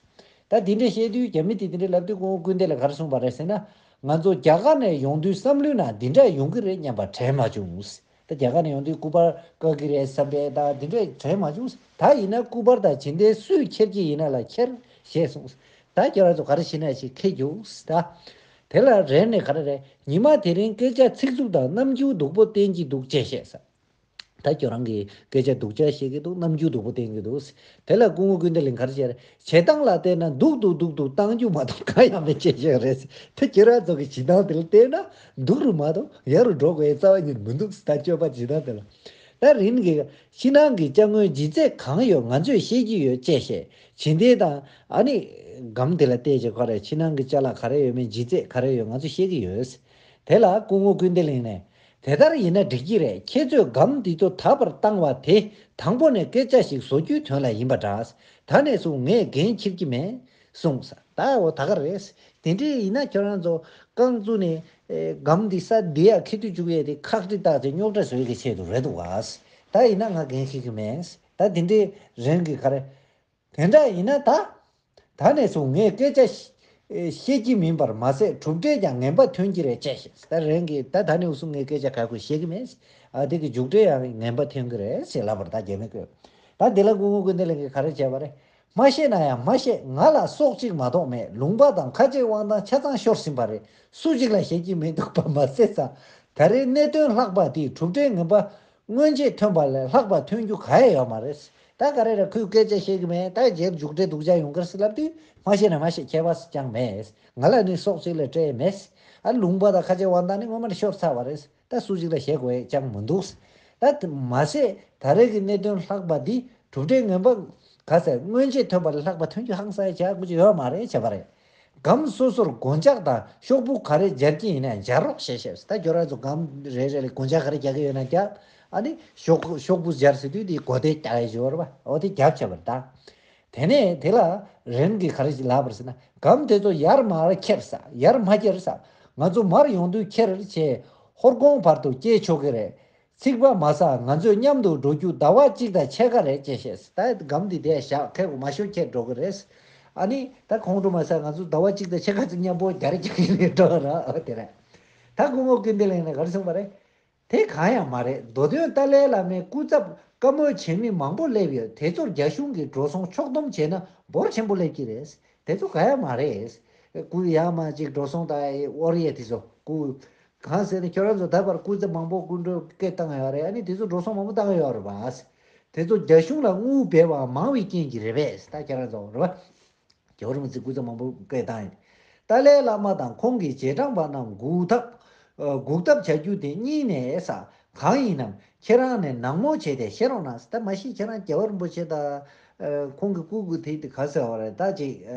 ད་དེ་འདྲ་བཤད་དུས་རྒྱ་མི་དེ་དེ་འདྲ་ལབ་དུས་སྐུ་ངོ་ཀུན་བདེ་ལ་ག་རེ་གསུངས་པ་རེད་ཟེར་ན། ང་ཚོ་རྒྱ་གར་ནས་ཡོང་དུས་བསམ་བློའི་ནང་འདི་འདྲ་ཡོང་གི་རེད་སྙམ་པ་དྲན་མ་བྱུང་། ད་རྒྱ་གར་ནས་ཡོང་དུས་སྐུ་པར་བཀག་གི་རེད་བསམ་པས་ད་འདི་འདྲས་དྲན་མ་བྱུང་། ད་ཡིན་ན་སྐུ་པར་དང་བྱིན་ལྡན་སུས་འཁྱེར་གྱི་ཡིན་ན་ལ་འཁྱེར་ཞེས་གསུངས། ད་ཁྱེད་རང་ཚོ་ག་རེ་བྱེད་ན་ཞིག་འཁྱེར་རྒྱུགས། ད་དེ་ལ་རན་ནས་ག་རེ་རེད། ཉི་མ་དེ་རིང་སྐད་ཆ་ཚིག་རྩུབ་དང་རྣམ་འགྱུར་སྡུག་པོ་བསྟན་གྱི་འདུག་ཅེས་བཤད་ས། ད་ཁྱོད་རང་གིས་སྐད་ཆ་སྡུག་ཅག་བཤད་ཀྱི་འདུག་རྣམ་འགྱུར་སྡུག་པོ་བསྟན་གྱི་འདུག་དེ་ལ་སྐུ་ངོ་ཀུན་བདེ་གླིང་ག་རེ་བྱས་རེད། བྱེད་སྟངས་ལ་བལྟས་ན་སྡུག་ཏུ་སྡུག་ཏུ་བཏང་རྒྱུ་མ་གཏོགས་གང་ཡང་མེད་ཅེས་བཤད་རེད། དེ་ཁྱེད་རང་ཚོ་གི་བྱེད་སྟངས་དེ་ལ་བལྟས་ན་སྡུག་རུ་མ་གཏོགས་ཡག་རུ་འགྲོ་དགོས་རྩ་བ་ཉིད་མི་འདུག་ད་སྤྱོད་པ་བྱེད་སྟངས་དེ་ལ། ད་རིན་གྱིས་ཕྱི་ནང་གི་ཅ་དངོས་ལྗིད་ཚད་གང་ཡོད་ང་ཚོས་ཤེས་ཀྱི་ཡོད་ཅེས་བཤད། བྱིན་ལྡན་དང་ཨ་ནི་སྒམ་དེ་ལ་བལྟས་བྱས་ཁོ་རེ་ཕྱི་ནང་གི་ཅ་ལག་ག་རེ་ཡོད་མེད་ལྗིད་ཚད་ག་རེ་ཡོད་ང་ཚོས་ཤེས་ཀྱི་ཡོད། དེ་ལ་སྐུ་ངོ་ཀུན་བདེ་གླིང་ནས། དེ་ལྟར་ཡིན་ན་འགྲིག་གི་རེད། ཁྱེད་ཚོས་སྒམ་འདི་ཚོ་དག་པར་བཏང་བ་དེ་དང་པོ་ནས་སྐད་ཆ་ཞིག་བཟོ་རྒྱུའི་དོན་ལ་ཡིན་པ་འདྲ། ད་ནས་བཟུང་ངས་འགན་འཁྱེར་གྱི་མེད། གསུངས། ད་འོ་ད་ག་རེད། དེ་འདྲས་ཡིན་ན་ཁྱོད་རང་ཚོ་རྐང་བཙུགས་ནས་ཨེ་སྒམ་འདི་ས་འདི་ཡ་ཁྱེར་དུས་བཅུག་ཡས་དེ་ཁག་དཀྲི་བཏགས་ཏེ་རྙོག་དྲ་བཟོ་ཡས་ཀྱི་ཆེད་དུ་རེད་འདུག་བ། ད་ཡིན་ན་ང་འགན་འཁྱེར་གྱི་མེད། ད་དེ་འདྲས་རང་གིས་ག་རེ། དེ་འདྲ་ཡིན་ན་ད། ད་ནས་བཟུང་ངས་སྐད་ཆ་ཤ- ཨེ་བཤད་ཀྱི་མིན་པར་མ་ཟད་གྲུབ་འབྲས་ཀྱང་ངན་པ་ཐོན་གྱི་རེད་ཅེས་བཤད། ད་རང་གིས་ད་ད་ནས་བཟུང་ངས་སྐད་ཆ་ག་གུ་བཤད་ཀྱི་མེད། ཨ་དེ་གི་མཇུག་འབྲས་ཡང་ངན་པ་ཐོན་གྱི་རེད་ཅེས་ལབ་པར་ད་རྒྱ་མི་བཀོད། ད་དེ་ལ་སྐུ་ངོ་ཀུན་བདེ་གླིང་གིས་ག་རེ་བྱས་པ་རེད། མ་ཤེས་ན་ཡང་མ་ཤེས། ང་ལ་སྲོག་གཅིག་མ་གཏོགས་མེད། ལུང་པ་དང་ཁ་ཆེ་དབང་ཐང་ཆ་ཚང་ཤོར་ཟིན་པ་རེད། སུ་གཅིག་ལ་བཤད་ཀྱི་མི་འདུག་པ་མ་ཟད་ཙང་། ད་རེས་གནད་དོན་ལྷག་པ་དེས་གྲུབ་འབྲས་ངན་པ་སྔོན་ཆད་ཐོན་པ་ལས་ལྷག་པ་ཐོན་རྒྱུ་ག་ཡང་ཡོད་མ་རེད། ད་ག་རེ་རེད། ཁོས་སྐད་ཆ་བཤད་ཀྱི་མེད། ད་རྗེས་མཇུག་འབྲས་སྡུག་ཅག་ཡོང་གི་རེད་ཟེར་ལབ་དུས་མ་ཤེས་ན་མ་ཤེས། ཁྱད་པར་ཅང་མེད། ང་ལ་ནི་སྲོག་གཅིག་ལས་སྤྲད་མེད། ཨ་ལུང་པ་དང་ཁ་ཆེ་དབང་ཐང་ནི་སྔོན་མ་ནས་ཤོར་ཚར་བ་རེད། ད་སུ་གཅིག་ལ་བཤད་དགོས་ཡས་ཅང་མི་འདུག་ད་དེ་མ་ཟད་ད་རེས་ཀྱི་གནད་དོན་ལྷག་པ་འདི་གྲུབ་འབྲས་ངན་པ་ག་ཟེར་སྔོན་ཆད་ཐོན་པ་ལས་ལྷག་པ་ཐོན་རྒྱུ་ཧང་སང་ཡ་བྱ་དགོས་ཀྱི་ཡོད་མ་རེད་བྱས་པ་རེད། སྒམ་སོ་སོར་སྒོ་ལྕགས་དང་ཤོག་བུ་ག་རེ་སྦྱར་གྱི་ཡིན་ན་སྦྱར་རོགས་ཞེས་བཤད། ད་ཁྱོད་རང་ཚོ་སྒམ་རེ་རེ་ལ་སྒོ་ལྕགས་ག་རེ་རྒྱག་གི་ཡོད་ན་རྒྱག་ཨ་ནི་ཤོག་ཤོག་བུ་སྦྱར་ཟེར་དུས་དེ་སྒོ་དེ་རྒྱག་ཡ་ཞོར་བ་འོ་དེ་རྒྱབ་བྱས་པ་རེད་ད། དེ་ནས་དེ་ལ་རེན་གྱིས་ག་རེ་ཞིག་ལབ་པ་རེད་ཟེར་ན། སྒམ་དེ་ཚོ་ཡར་མར་ཁྱེར་ས། ཡར་མ་ཁྱེར་ས། ང་ཚོ་མར་ཡོང་དུས་ཁྱེར་བྱས་ཧོར་གོང་བར་དུ་སྐྱེལ་ཆོག་གི་རེད། ཚིག་པ་མ་ཟ། ང་ཚོས་མཉམ་དུ་འགྲོ་རྒྱུ་ཟླ་བ་གཅིག་དང་ཕྱེད་ཀ་རེད་ཅེས་བཤད། ད་སྒམ་འདི་དེ་བཞག་ཁེ་གོ་མ་ཤོར་ཁྱེར་འགྲོ་གི་རེད། ཨ་ནི་ད་ཁོང་ཁྲོ་མ་ཟ། ང་ཚོ་ཟླ་བ་གཅིག་དང་ཕྱེད་ཀ་ཙམ་མཉམ་པོ་རྒྱ་རེ་རྒྱག་གི་རེད་འགྲོ་ར་ཨ་དེ་རེད། ད་སྐུ་ངོ་ཀུན་བདེ་གླིང་ནས་ག་རེ་གསུངས་པ་རེད། དེ་གང་ཡང་མ་རེད། མདོ་དོན་ཏཱ་ལའི་བླ་མའི་སྐུ་ཚབ་བཀའ་མོལ་བྱེད་མི་མང་པོ་སླེབས་ཡོད། དེ་ཚོར་རྒྱ་གཞུང་གིས་འགྲོ་སོང་ཕྱོགས་བསྡོམས་བྱས་ན་འབོར་ཆེན་པོ་སླེབས་ཀྱི་རེད། དེ་ཚོ་གང་ཡང་མ་རེད། སྐུ་ཡག་མ་ཅིག་འགྲོ་སོང་དང་ཨོར་ཡེ་དེ་ཚོ་སྐུ་གང་ཟེར་ན་ཁྱོད་རང་ཚོ་ད་བར་སྐུ་ཚབ་མང་པོ་སྐུ་མགྲོན་སྐད་བཏང་ཡོད་རེད། ཨ་ནི་དེ་ཚོ་འགྲོ་སོང་མང་པོ་བཏང་ཡོད་རེད་པ། དེ་ཚོ་རྒྱ་གཞུང་ལ་དངུལ་སྦས་པ་མང་བའི་རྐྱེན་གྱིས་རེད་པས། ད་ཁྱེད་རང་ཚོ་རེད་པ། རྒྱལ་བ་རིན་པོ་ཆེ་སྐུ་ཚབ་མང་པོ་བསྐོས་བཏང་ཡིན། ཏཱ་ལའི་བླ་མ་དང་ཁོང་གི་རྗེས་འབྲང་པ་རྣམས་འགུག་ཐབས། ཨ་འགུག་ཐབས་བྱ་རྒྱུ་དེ་སྙིང་ནས་ས། གང་ཡིན་ནམ་ཁྱེད་རང་ནས་ནང་མོལ་བྱས་ཏེ་ཤེས་རོགས་གནང་། ད་མ་གཞི་ཁྱེད་རང་རྒྱལ་བ་རིན་པོ་ཆེ་དང་ཨ་ཁོང་གི་སྐུ་གུ་དེ་དེ་ག་ཟེར་བ་རེད། ད་ཅིག་ཨ་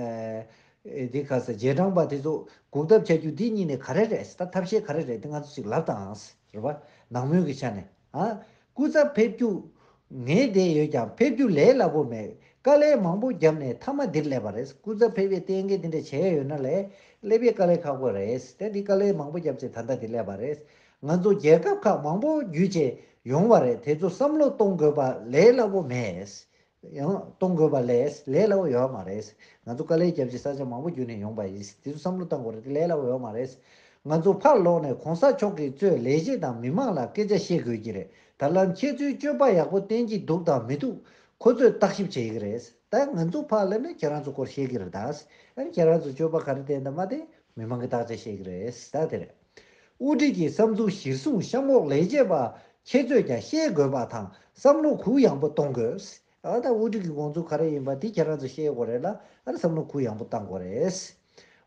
དེ་ག་ཟེར་རྗེས་འབྲང་པ་དེ་ཚོ་འགུག་ཐབས་བྱ་རྒྱུ་དེ་སྙིང་ནས་ག་རེ་རེད། ད་ཐབས་ཤེས་ག་རེ་རེད། དེ་ང་ཚོ་ཅིག་ལབ་དང་། རེད་པ། ནང་མོལ་གྱི་ཆ་ནས། ཨ། སྐུ་ཚབ་ཕེབས་རྒྱུ། ངེས་བསྡད་ཡོད་ཀྱང་ཕེབས་རྒྱུ་ལས་སླ་པོ་མེད། དཀའ་ལས་མང་པོ་བརྒྱབ་ནས་མཐའ་མ་འདིར་སླེབས་པ་རེད། སྐུ་ཚབ་ཕེབས་པའི་གཏན་འཁེལ་འདི་འདྲ་བྱས་ཡོད་ན་ལས་སླེབས་པའི་དཀའ་ལས་ཁག་པོ་རེད། དེ་འདི་དཀའ་ལས་མང་པོ་བརྒྱབ་ཚེ་ད་ལྟ་འདིར་སླེབས་པ་རེད། ང་ཚོ་རྒྱལ་ཁབ་ཁག་མང་པོ་བརྒྱུད་བྱས་ཡོང་བ་རེད། དེ་ཚོ་བསམ་བློ་གཏོང་དགོས་པ་ལས་སླ་པོ་མེད། ཡང་གཏོང་དགོས་པ་ལས་ལས་སླ་པོ་ཡོད་མ་རེད། ང་ཚོ་དཀའ་ལས་བརྒྱབ་ཅིང་ས་ཆ་མང་པོ་བརྒྱུད་ནས་ཡོང་པ་ཡིན། དེ་ཚོ་བསམ་བློ་གཏང་དགོས་རེད། དེ་ལས་སླ་པོ་ཡོད་མ་རེད། ང་ཚོ་ཕར་ལོག་ནས་གོང་ས་མཆོག་གིས་གཙོས་ལས་བྱེད་དང་མི་མང་ལ་སྐད་ཆ་བཤད་དགོས་ཀྱི་རེད། ད་ལམ་ཁྱེད་ཚོའི་སྤྱོད་པ་ཡག་པོ་བསྟན་གྱི་འདུག་དང་མི་འདུག་ཁོ་ཚོས་བརྟག་ཞིབ་བྱེད་ཀྱི་རེད། ད་ང་ཚོ་ཕར་སླེབས་ནས་ཁྱེད་རང་ཚོ་སྐོར་བཤད་ཀྱི་རེད། ད་ཨ་ནི་ཁྱེད་རང་ཚོ་སྤྱོད་པ་ག་རེ་བསྟན་དང་མ་བསྟན་མི་མང་གིས་བརྟག་དཔྱད་བྱེད་ཀྱི་རེད། ད་དེ་རེད། དབུ་ཁྲིད་ཀྱི་བསམ་ཚུལ་གཞིར་བཟུང་གཤམ་འོག་ལས་བྱེད་པ་ཁྱེད་ཚོས་ཀྱང་ཤེས་དགོས་པ་དང་བསམ་བློ་གུ་ཡངས་པོ་གཏོང་དགོས། ཨ་ད་དབུ་ཁྲིད་ཀྱི་དགོངས་ཚུལ་ག་རེ་ཡིན་པ་དེ་ཁྱེད་རང་ཚོ་ཤེས་དགོས་རེད་ལ། ཨ་ནི་བསམ་བློ་གུ་ཡངས་པོ་གཏང་དགོས་རེད།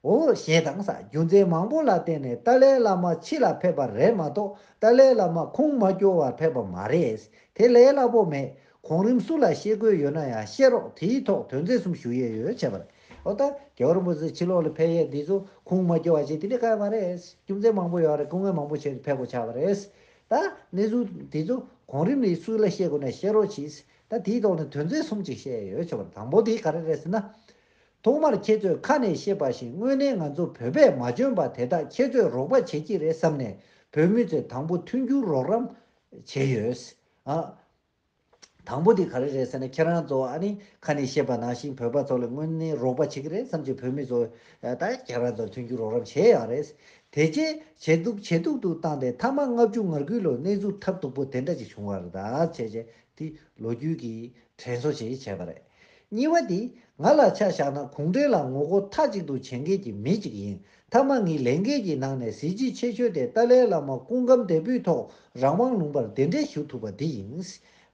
འོ་ཞེས་དང་ས། རྒྱུ་མཚན་མང་པོ་ལ་བརྟེན་ནས་ཏཱ་ལའི་བླ་མ་ཕྱི་ལ་ཕེབས་པ་རེད་མ་གཏོགས་ཏཱ་ལའི་བླ་མ་ཁུངས་མ་འཁྱོལ་བར་ཕེབས་པ་མ་རེད། དེ་ལས་སླ་པོ་མེད། གོང་རིམ་སུ་ལ་བཤད་དགོས་ཡོད་ན་ཡང་བཤད་རོགས། དེའི་ཐོག་དོན་ཚན་གསུམ་ཞུ་ཡས་ཡོད་བྱས་པ་རེད། འོ་ད་རྒྱལ་བ་རིན་པོ་ཆེ་ཕྱི་ལོགས་ལ་ཕེབས་ཡས་འདི་ཚོ་ཁུངས་མ་འཁྱོལ་བ་ཞིག་དེ་འདྲ་གང་ཡང་མ་རེད། རྒྱུ་མཚན་མང་པོ་ཡོད་རེད། སྐུ་ངལ་མང་པོ་བྱས་ཏེ་ཕེབས་དགོས་ཆགས་པ་རེད། ད་གནས་ཚུལ་འདི་ཚོ་གོང་རིམ་ནས་སུ་ལ་བཤད་དགོས་ན་བཤད་རོགས་གྱིས། ད་དེའི་ཐོག་ནས་དོན་ཚན་གསུམ་ཅིག་བཤད་ཡས་ཡོད་བྱས་པ་རེད། དང་པོ་དེ་ག་རེ་རེད་ཟེར་ན། ཐོག་མར་ཁྱེད་ཚོས་ཁ་ནས་བཤད་པ་བཞིན་དངོས་གནས་ང་ཚོ་བོད་པས་མ་འཇོན་པ་དེ་དག་ཁྱེད་ཚོས་རོགས་པ་བྱེད་ཀྱི་རེད་བསམ་ནས་བོད་མི་ཚོས་དང་པོ་མཐུན་འགྱུར་རོགས་རམ་བྱས་ཡོད། ཨ། དང་པོ་དེ་ག་རེ་རེད་ཟེར་ན། ཁྱེད་རང་ཚོ་ཨ་ནི་ཁ་ནས་བཤད་པ་ནང་བཞིན་བོད་པ་ཚོ་ལ་དངོས་གནས་རོགས་པ་བྱེད་ཀྱི་རེད་བསམ་གྱི། བོད་མི་ཚོ་ད་ཁྱེད་རང་ཚོ་མཐུན་འགྱུར་རོགས་རམ་བྱས་ཡོད་རེད། དེ་རྗེས་ཇེ་སྡུག་ཇེ་སྡུག་ཏུ་བཏང་སྟེ། མཐའ་མ་ལྔ་བཅུ་ང་དགུ་ལོ་གནས་ཚུལ་ཐབས་སྡུག་པོ་དེ་འདྲ་ཅིག་བྱུང་བ་རེད། ད་བྱས་རྗེས་དེ་ལོ་རྒྱུས་ཀྱི་དྲན་གསོ་ཞིག་བྱས་པ་རེད། གཉིས་པ་དེ། ང་ལ་ཆ་བཞག་ན་གུང་ཁྲན་ལ་ངོ་རྒོལ་མཐའ་གཅིག་ཏུ་བྱེད་མཁན་གྱི་མི་ཅིག་ཡིན། མཐའ་མ་ངའི་ལས་འགན་གྱི་ནང་ནས་གཟི་བརྗིད་ཆེ་ཤོས་དེ་ཏཱ་ལའི་བླ་མ་སྐུ་ཁམས་བདེ་པོའི་ཐོག་རང་དབང་ལུང་པར་གདན་འདྲེན་ཞུ་ཐུབ་པ་འདི་ཡིན།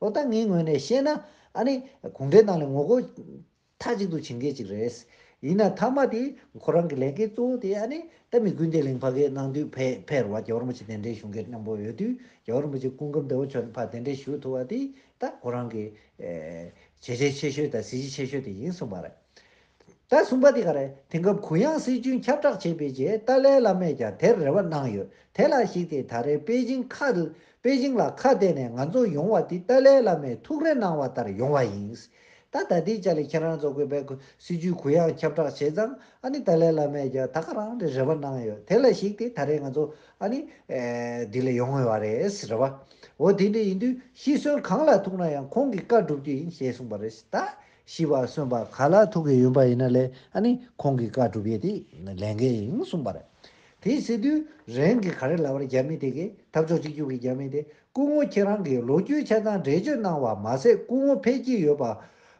འོ་ད་ངའི་ངོས་ནས་བཤད་ན། ཨ་ནི་གུང་ཁྲན་ཏང་ལ་ངོ་རྒོལ་མཐའ་གཅིག་ཏུ་བྱེད་མཁན་ཅིག་རེད། ཡིན་ན་མཐའ་མ་དེ་ཁོ་རང་གི་ལས་འགན་གཙོ་བོ་དེ་ཨ་ནི་ད་མི་སྐུ་འདེད་ལེན་ཕ་གིར་གནང་དུས་ཕེབས་ཕེབས་རེད་བ། རྒྱལ་བ་རིན་པོ་ཆེ་གདན་འདྲེན་ཞུ་མཁན་རྣམ་པ་ཡོད་དུས། རྒྱལ་བ་རིན་པོ་ཆེ་སྐུ་ཁམས་བདེ་པོ་བྱུང་ནས་ཕར་གདན་འདྲེན་ཞུ་ཐུབ་པ་དེ་ད་ཁོ་རང་གི་བྱས་རྗེས་ཆེ་ཤོས་དང་གཟི་བརྗིད་ཆེ་ཤོས་དེ་ཡིན་གསུངས་པ་རེད། ད་གསུམ་པ་དེ་ག་རེད། དེང་སྐབས་གུ་ཡངས་སྲིད་བྱུས་ཁྱབ་བསྒྲགས་བྱས་པའི་རྗེས་ཏཱ་ལའི་བླ་མས་ཀྱང་དེར་རེ་བ་གནང་ཡོད། དེ་ལ་གཞིགས་ཏེ་ད་རེས་པེ་ཅིང་ཁ་པེ་ཅིང་ལ་ཁ་གཏད་ནས་ང་ཚོ་ཡོང་བ་དེ་ཏཱ་ལའི་བླ་མས་ཐུགས་རེ་གནང་བ་ལྟར་ཡོང་བ་ཡིན། ད་ད་ལྟའི་ཆ་ལ་ཁྱེད་རང་ཚོ་གིས་བས་སྲིད་བྱུས་གུ་ཡངས་ཁྱབ་བསྒྲགས་བྱས་ཙང་། ཨ་ནི་ཏཱ་ལའི་བླ་མས་ཀྱང་ད་ག་རང་རེ་རེ་བ་གནང་ཡོད། དེ་ལ་གཞིགས་ཏེ་ད་རེས་ང་ཚོ་ཨ་ནི་འདི་ལ་ཡོང་ཡོད་པ་རེད་ཟེར་བ། འོ་དེ་འདྲ་ཡིན་དུས་ཤི་གསོན་གང་ལ་ཐུག་ན་ཡང་ཁོང་གི་བཀའ་སྒྲུབ་རྒྱུ་ཡིན་ཞེས་གསུངས་པ་རེད། ད་ཤི་བ་གསོན་པ་ག་ལ་ཐུག་གི་ཡོད་པ་ཡིན་ན་ལས་ཨ་ནི་ཁོང་གི་བཀའ་སྒྲུབ་ཡས་དེ་ལས་འགན་ཡིན་གསུངས་པ་རེད། དེ་ཟེར་དུས་རང་གིས་ག་རེ་ལབ་པ་རེད། རྒྱ་མི་དེ་གིས། འཐབ་ཕྱོགས་གཅིག་གྱུར་གྱི་རྒྱ་མི་དེ། སྐུ་ངོ་ཁྱེད་རང་གིས་ལོ་རྒྱུས་ཆ་ཚང་འགྲེལ་བརྗོད་གནང་བ་མ་ཟད། སྐུ་ངོ་ཕེབས་ཀྱི་ཡོད་པ་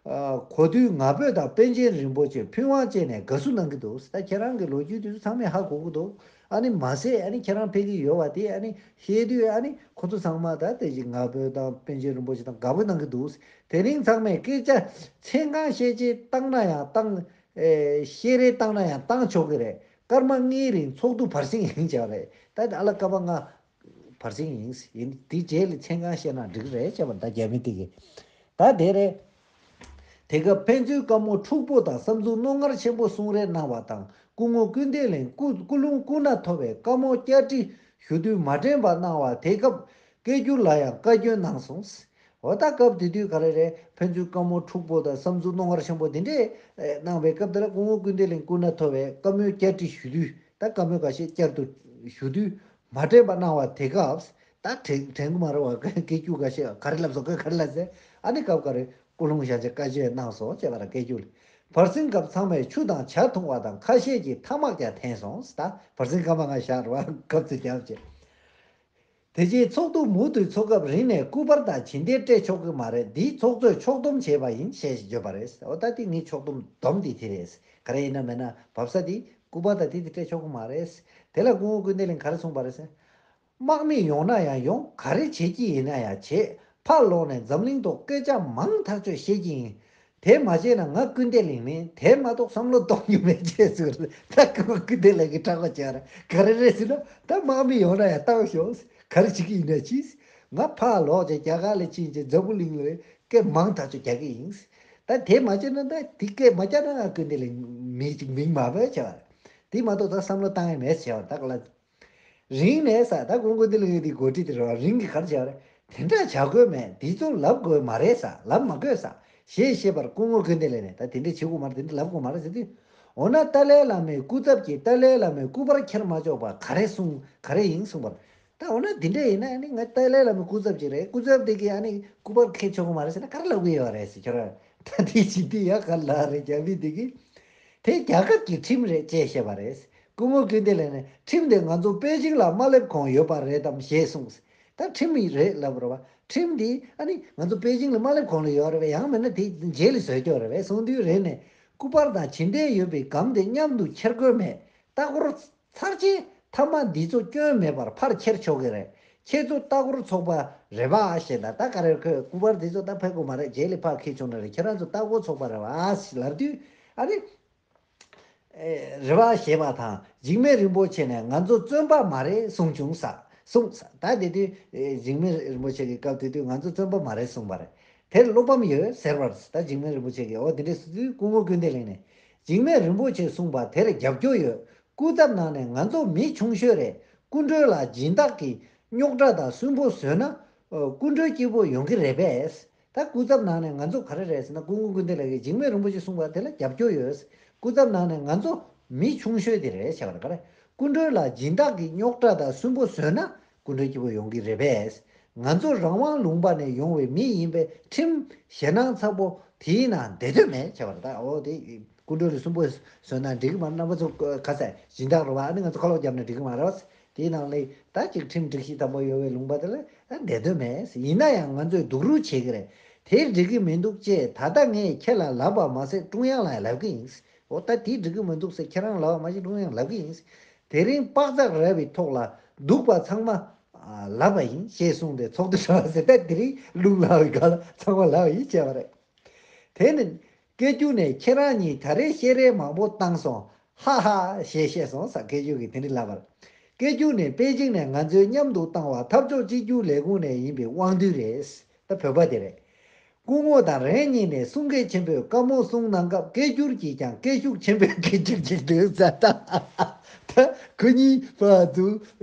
གོ་དུས་ང་ཕོད་དང་པཎ་ཆེན་རིན་པོ་ཆེ་ཕུན་དབང་སྐྱེས་ནས་དགའ་བསུ་གནང་གི་འདུག། ད་ཁྱེད་རང་གི་ལོ་རྒྱུས་དེ་ཚོ་ཚང་མས་ཧ་གོ་གི་འདུག། ཨ་ནི་མ་ཟད་ཨ་ནི་ཁྱེད་རང་ཕེབས་ཀྱི་ཡོད་པ་དེ་ཨ་ནི་བཤད་དུས། ཨ་ནི་ཁོ་ཚོ་ཚང་མ་ད་དེ་བཞིན་ང་ཕོད་དང་པཎ་ཆེན་རིན་པོ་ཆེ་དང་དགའ་པོ་གནང་གི་འདུག། དེ་རིང་ཚང་མས་སྐད་ཆ་མཚན་གང་བཤད་ཅིག་བཏང་ན་ཡང་བཏང་། ཨེ་བཤད་རེས་བཏང་ན་ཡང་བཏང་ཆོག་གི་རེད། སྐར་མ་ལྔའི་རིང་ཚོགས་འདུ་བར་གསེང་ཡིན་བྱས་པ་རེད། ད་ཨ་ལ་ཀ་པ་ལྔ་བར་གསེང་ཡིན་ཡིན། དེའི་རྗེས་ལ་མཚན་གང་བཤད་ན་འགྲིག་རེད་བྱས་པ། ད་རྒྱ་མི་དེ་གིས་ད་དེ་རེད། དེ་སྐབས་ཕན་ཚུན་བཀའ་མོལ་འཁྲུག་པོ་དང་བསམ་ཚུལ་རྣོ་ངར་ཆེན་པོ་གསུང་རེས་གནང་བ་དང་། སྐུ་ངོ་ཀུན་བདེ་གླིང་སྐུ་སྐུ་རླུང་སྐུ་ན་མཐོ་བའི་བཀའ་མོལ་བསྐྱར་དྲི་ཞུ་དུས་མ་དྲན་པར་གནང་བ། དེ་སྐབས་སྐད་སྒྱུར་ལ་ཡང་བཀའ་བཀྱོན་གནང་སོང་། འོ་ད་སྐབས་དེ་དུས་ག་རེ་རེད། ཕན་ཚུན་བཀའ་མོལ་འཁྲུག་པོ་དང་བསམ་ཚུལ་རྣོ་ངར་ཆེན་པོ་དེ་འདྲས་ཨེ་གནང་བའི་སྐབས་དེ་ལ་སྐུ་ངོ་ཀུན་བདེ་གླིང་སྐུ་ན་མཐོ་བས་བཀའ་མོལ་བསྐྱར་དྲི་ཞུ་དུས། ད་བཀའ་མོལ་འགའ་ཤས་བསྐྱར་དུ་ཞུ་དུས་མ་དྲན་པར་གནང་བ་དེ་སྐབས། ད་དྲན་དྲན་གི་མ་རེད་བ། སྐད་སྒྱུར་འགའ་ཤས་ག་རེ་ལབ་སོང་། ག་ག་རེ་ལབ་ཟེར། ཨ་ནི་སྐབས་ག་རེ་སྐུ་རླུང་བཞེངས་བྱས་བཀའ་བཀྱོན་གནང་སོང་བྱས་པ་རེད། སྐད་སྒྱུར་ལ། བར་གསེང་སྐབས་ཚང་མས་ཆུ་དང་ཇ་འཐུང་བ་དང་། ཁ་ཤས་ཀྱིས་ཐ་མག་ཀྱང་འཐེན་སོང་། ད་བར་གསེང་སྐར་མ་ལྔ་བཞག་རེད་བ། སྐབས་དེ་རྒྱབ་བྱས། དེ་རྗེས་ཚོགས་འདུ་མུ་མཐུད་འཚོགས་སྐབས་རིང་ནས་སྐུ་པར་དང་བྱིན་ལྡན་སྤྲད་ཆོག་གི་མ་རེད། འདིས་ཚོགས་གཙོས་ཕྱོགས་བསྡོམས་བྱས་པ་ཡིན་ཞེས་བརྗོད་པ་རེད། འོ་ད་དེ་ངའི་ཕྱོགས་བསྡོམས་བསྡོམས་འདི་དེ་རེད། ག་རེ་ཡིན་ན་མིན་ན་བབས་ས་དེ་སྐུ་པར་དང་དེ་དེ་སྤྲད་ཆོག་གི་མ་རེད། དེ་ལ་སྐུ་ངོ་ཀུན་བདེ་གླིང་ག་རེ་གསུངས་པ་རེད་ཟེར། དམག་མི་ཡོང་ན་ཡང་ཡོང་། ག་རེ་བྱེད་ཀྱི་ཡིན་ན་ཡང་བྱེད། ཕར་ལོག་ནས་འཛམ་གླིང་ཐོག་སྐད་ཆ་མང་ཐག་ཆོད་བཤད་ཀྱི་ཡིན། དེ་མ་བྱས་ན་ང་ཀུན་བདེ་གླིང་མིན། དེ་མ་གཏོགས་བསམ་བློ་གཏོང་རྒྱུ་མེད་ཅེས་ཟེར། ད་སྐུ་ངོ་ཀུན་བདེ་གླིང་གིས་དྲག་པོ་བྱས་ར། ག་རེ་རེད་ཟེར་ན། ད་དམག་མི་ཡོང་ན་ཡང་བཏང་ཤོག། ག་རེ་བྱེད་ཀྱི་ཡིན་ན་གྱིས། ང་ཕར་ལོག་བྱས་རྒྱ་གར་ལ་ཕྱིན་བྱས་འཛམ་བུ་གླིང་ལ་སྐད་མང་ཐག་ཆོད་རྒྱག་གི་ཡིན། ད་དེ་མ་བྱས་ན། ད་དེ་སྐད་མ་རྒྱག་ན་ང་ཀུན་བདེ་གླིང་མི་ཅིག་མིང་མ་བབས་བྱས་པ་རེད། དེ་མ་གཏོགས་ད་བསམ་བློ་བཏང་ཡ་མེད་བྱས་པ་རེད། ད་ག་ལ། རིང་ནས་ཟེར། ད་སྐུ་ངོ་ཀུན་བདེ་གླིང་གི་འགོ་ཁྲིད་དེ་རེད་བ། རིང་གི་ག་རེ་བྱས་པ་རེད། དེ་འདྲ་བྱ་དགོས་མེད། འདི་ཚོ་ལབ་དགོས་མ་རེད་ཟེར། ལབ་མ་དགོས་ཟེར་ཞེས་བཤད་པར། སྐུ་ངོ་ཀུན་བདེ་གླིང་ནས། ད་དེ་འདྲ་བྱེད་དགོས་མ་རེད། དེ་འདྲ་ལབ་དགོས་མ་རེད་ཟེར་དུས། འོ་ན་ཏཱ་ལའི་བླ་མའི་སྐུ་ཚབ་ཀྱིས་ཏཱ་ལའི་བླ་མའི་སྐུ་པར་འཁྱེར་མ་ཆོག་པ་ག་རེ་གསུངས། ག་རེ་ཡིན་གསུངས་པར། ད་འོ་ན་དེ་འདྲ་ཡིན་ན། ཨ་ནི་ང་ཏཱ་ལའི་བླ་མའི་སྐུ་ཚབ་ཅིག་རེད། སྐུ་ཚབ་དེ་གིས་ཨ་ནི་སྐུ་པར་འཁྱེར་ཆོག་གི་མ་རེད་ཟེར་ན་ག་རེ་ལབ་གི་ཡོད་རེད་ཟེར། ཁྱོད་རང་ད་དེ་བྱེད་དུས་ཡ་ག་ལ་རེད། རྒྱ་མི་དེ་གིས། དེ་རྒྱལ་ཁབ་ཀྱི་ཁྲིམས་རེད་ཅེས་བཤད་པ་རེད། སྐུ་ངོ་ཀུན་བདེ་གླིང་ནས་ཁྲིམས་དེ་ང་ཚོ་པེ་ཅིང་ལ་མ་སླེབས་གོང་ཡོད་པ་རེད་དམ་ཞེས་གསུངས། ད་ཁྲིམས་རེད་ལབ་རེད་བ། ཁྲིམས་འདི་ཨ་ནི་ང་ཚོ་པེ་ཅིང་ལ་མ་སླེབས་གོང་ལ་ཡོད་རེད་བས། ཡང་མིན་ན་དེ་རྗེས་ལ་བཟོས་ཀྱི་ཡོད་རེད་བས། གསུངས་དུས་རེད་ནས། སྐུ་པར་དང་བྱིན་ལྡན་ཡོད་པའི་སྒམ་དེ་མཉམ་དུ་འཁྱེར་དགོས་མེད། ལྟ་སྐོར་ཚར་རྗེས་ཐ་མག་འདི་ཚོ་སྐྱོན་མེད་པར་ཕར་འཁྱེར་ཆོག་གི་རེད། ཁྱེད་ཚོ་ལྟ་སྐོར་ཚོགས་པ་རེད་པ་ཞེས། ད་ད་ག་རེ། ཁོས་སྐུ་པར་འདི་ཚོ་ད་ཕེབས་དགོས་མ་རེད། རྗེས་ལ་ཕར་འཁྱེར་ཆོག་ན་རེད། ཁྱེད་རང་ཚོ་ལྟ་སྐོར་ཚོགས་པ་རེད་པ་ཞེས་ལབ་དུས། ཨ་ནི་ཨེ་རེད་པ་ཞེས་པ་དང་། འཇིགས་མེད་རིན་པོ་ཆེ་ནས་ང་ཚོ་བཙོན་པ་མ་རེད་གསུངས་བྱུང་ཟེར། གསུངས་ཟེར། ད་དེ་དུས་ཨེ་འཇིགས་མེད་རིན་པོ་ཆེ་གིས་སྐབས་དེ་དུས་ང་ཚོ་བཙོན་པ་མ་རེད་གསུངས་པ་རེད། དེར་བློ་ཕམ་ཡོད་ཟེར་བར། ད་འཇིགས་མེད་རིན་པོ་ཆེ་གིས། འོ་དེ་འདྲ་ཟེར་དུས་སྐུ་ངོ་ཀུན་བདེ་གླིང་ནས། འཇིགས་མེད་རིན་པོ་ཆེས་གསུངས་པ་དེར་རྒྱབ་སྐྱོར་ཡོད། སྐུ་ཚབ་ནང་ནས་ང་ཚོ་མི་ཆུང་ཤོས་རེད། སྐུ་མགྲོན་ལ་སྦྱིན་བདག་གིས་རྙོག་དྲ་དང་སུན་པོ་བཟོས་ན། ཨོ། སྐུ་མགྲོན་སྐྱིད་པོ་ཡོང་གི་རེད་པས། ད་སྐུ་ཚབ་ནང་ནས་ང་ཚོ་ག་རེ་རེད་ཟེར་ན། སྐུ་ངོ་ཀུན་བདེ་ལགས་ཀྱིས་འཇིགས་མེད་རིན་པོ་ཆེ་གསུངས་པ་དེ་ལ་རྒྱབ་སྐྱོར་ཡོད། སྐུ་ཚབ་ནང་ནས་ང་ཚོ་མི་ཆུང་ཤོས་དེ་རེད་བྱས་པ་རེད། ག་རེ། སྐུ་མགྲོན་ལ་སྦྱིན་བདག་གིས་རྙོག་དྲ་དང་སུན་པོ་བཟོས་ན་སྐུ་མགྲོན་སྐྱིད་པོ་ཡོང་གི་རེད་པས། ང་ཚོ་རང་དབང་ལུང་པ་ནས་ཡོང་བའི་མི་ཡིན་པས། ཁྲིམས་ཞེད་སྣང་ཚ་པོ་དེའི་ནང་བསྡད་འདོད་མེད་བྱས་པ་རེད། ད་འོ་དེ་སྐུ་མགྲོན་ལ་གསུམ་པོ་བཟོས་ན་འགྲིག་གི་མ་རེད། རྣམ་པ་ཚོ་ག་ས་སྦྱིན་བདག་རེད་བ། ཨ་ནི་ང་ཚོ་ཁ་ལོག་བརྒྱབ་ན་འགྲིག་གི་མ་རེད་བ། དེའི་ནང་ལས་ད་ཅིག་ཁྲིམས་སྒྲིག་གཞི་དམ་པོ་ཡོད་པའི་ལུང་པ་དེ་ལ་བསྡད་འདོད་མེད། ཡིན་ན་ཡང་ང་ཚོས་སྡུག་རུས་བྱེད་ཀྱི་རེད། དེ་འགྲིག་གི་མི་འདུག་ཅེས་ད་ལྟ་ངས་ཁྱེད་ལ་ལབ་པ་མ་ཟད་ཀྲུང་དབྱང་ལ་ཡང་ལབ་ཀྱི་ཡིན། འོ་ད་དེ་འགྲིག་གི་མི་འདུག་ཟེར་ཁྱེད་རང་ལབ་པ་མ་ཟད་ཀྲུང་དབྱང་ལབ་ཀྱི་ཡིན། དེ་རིང་པགས་ཚག་རལ་བའི་ཐོག་ལ་འདུག་པ་ཚང་མ་ལབ་པ་ཡིན་ཞེས་གསུངས་ཏེ། ཚོགས་འདུ་གྲོལ་བ་ཟེར་ཏེ་དེ་རིང་རླུང་ལངས་པའི་སྒང་ལ་ཚང་མ་ལབ་པ་ཡིན་བྱས་པ་རེད། དེ་ནི་སྐད་སྒྱུར་ནས་ཁྱེད་རང་གཉིས་ད་རེས་བཤད་རེས་མང་པོ་བཏང་སོང་། ཧ་ཧ་ཞེས་བཤད་སོང་ཟེར། སྐད་སྒྱུར་གྱིས་དེ་འདྲ་ལབ་པར། སྐད་སྒྱུར་ནི་པེ་ཅིང་ནས་ང་ཚོའི་མཉམ་དུ་བཏང་བ་འཐབ་ཕྱོགས་གཅིག་གྱུར་ལས་ཁུངས་ནས་ཡིན་པའི་དབང་འདུས་རེད། ད་བོད་པ་དེ་རེད། སྐུ་ངོ་དང་རང་ཉིད་ནས་གསུང་སྐད་ཆེན་པོས་བཀའ་མོལ་གསུང་གནང་སྐབས་སྐད་སྒྱུར་གྱིས་ཀྱང་སྐད་ཤུགས་ཆེན་པོས་སྐད་སྒྱུར་གྱིས་འདུག་ཟེར། ད་ད་ཁོ་གཉིས་ཕར་ཚུར་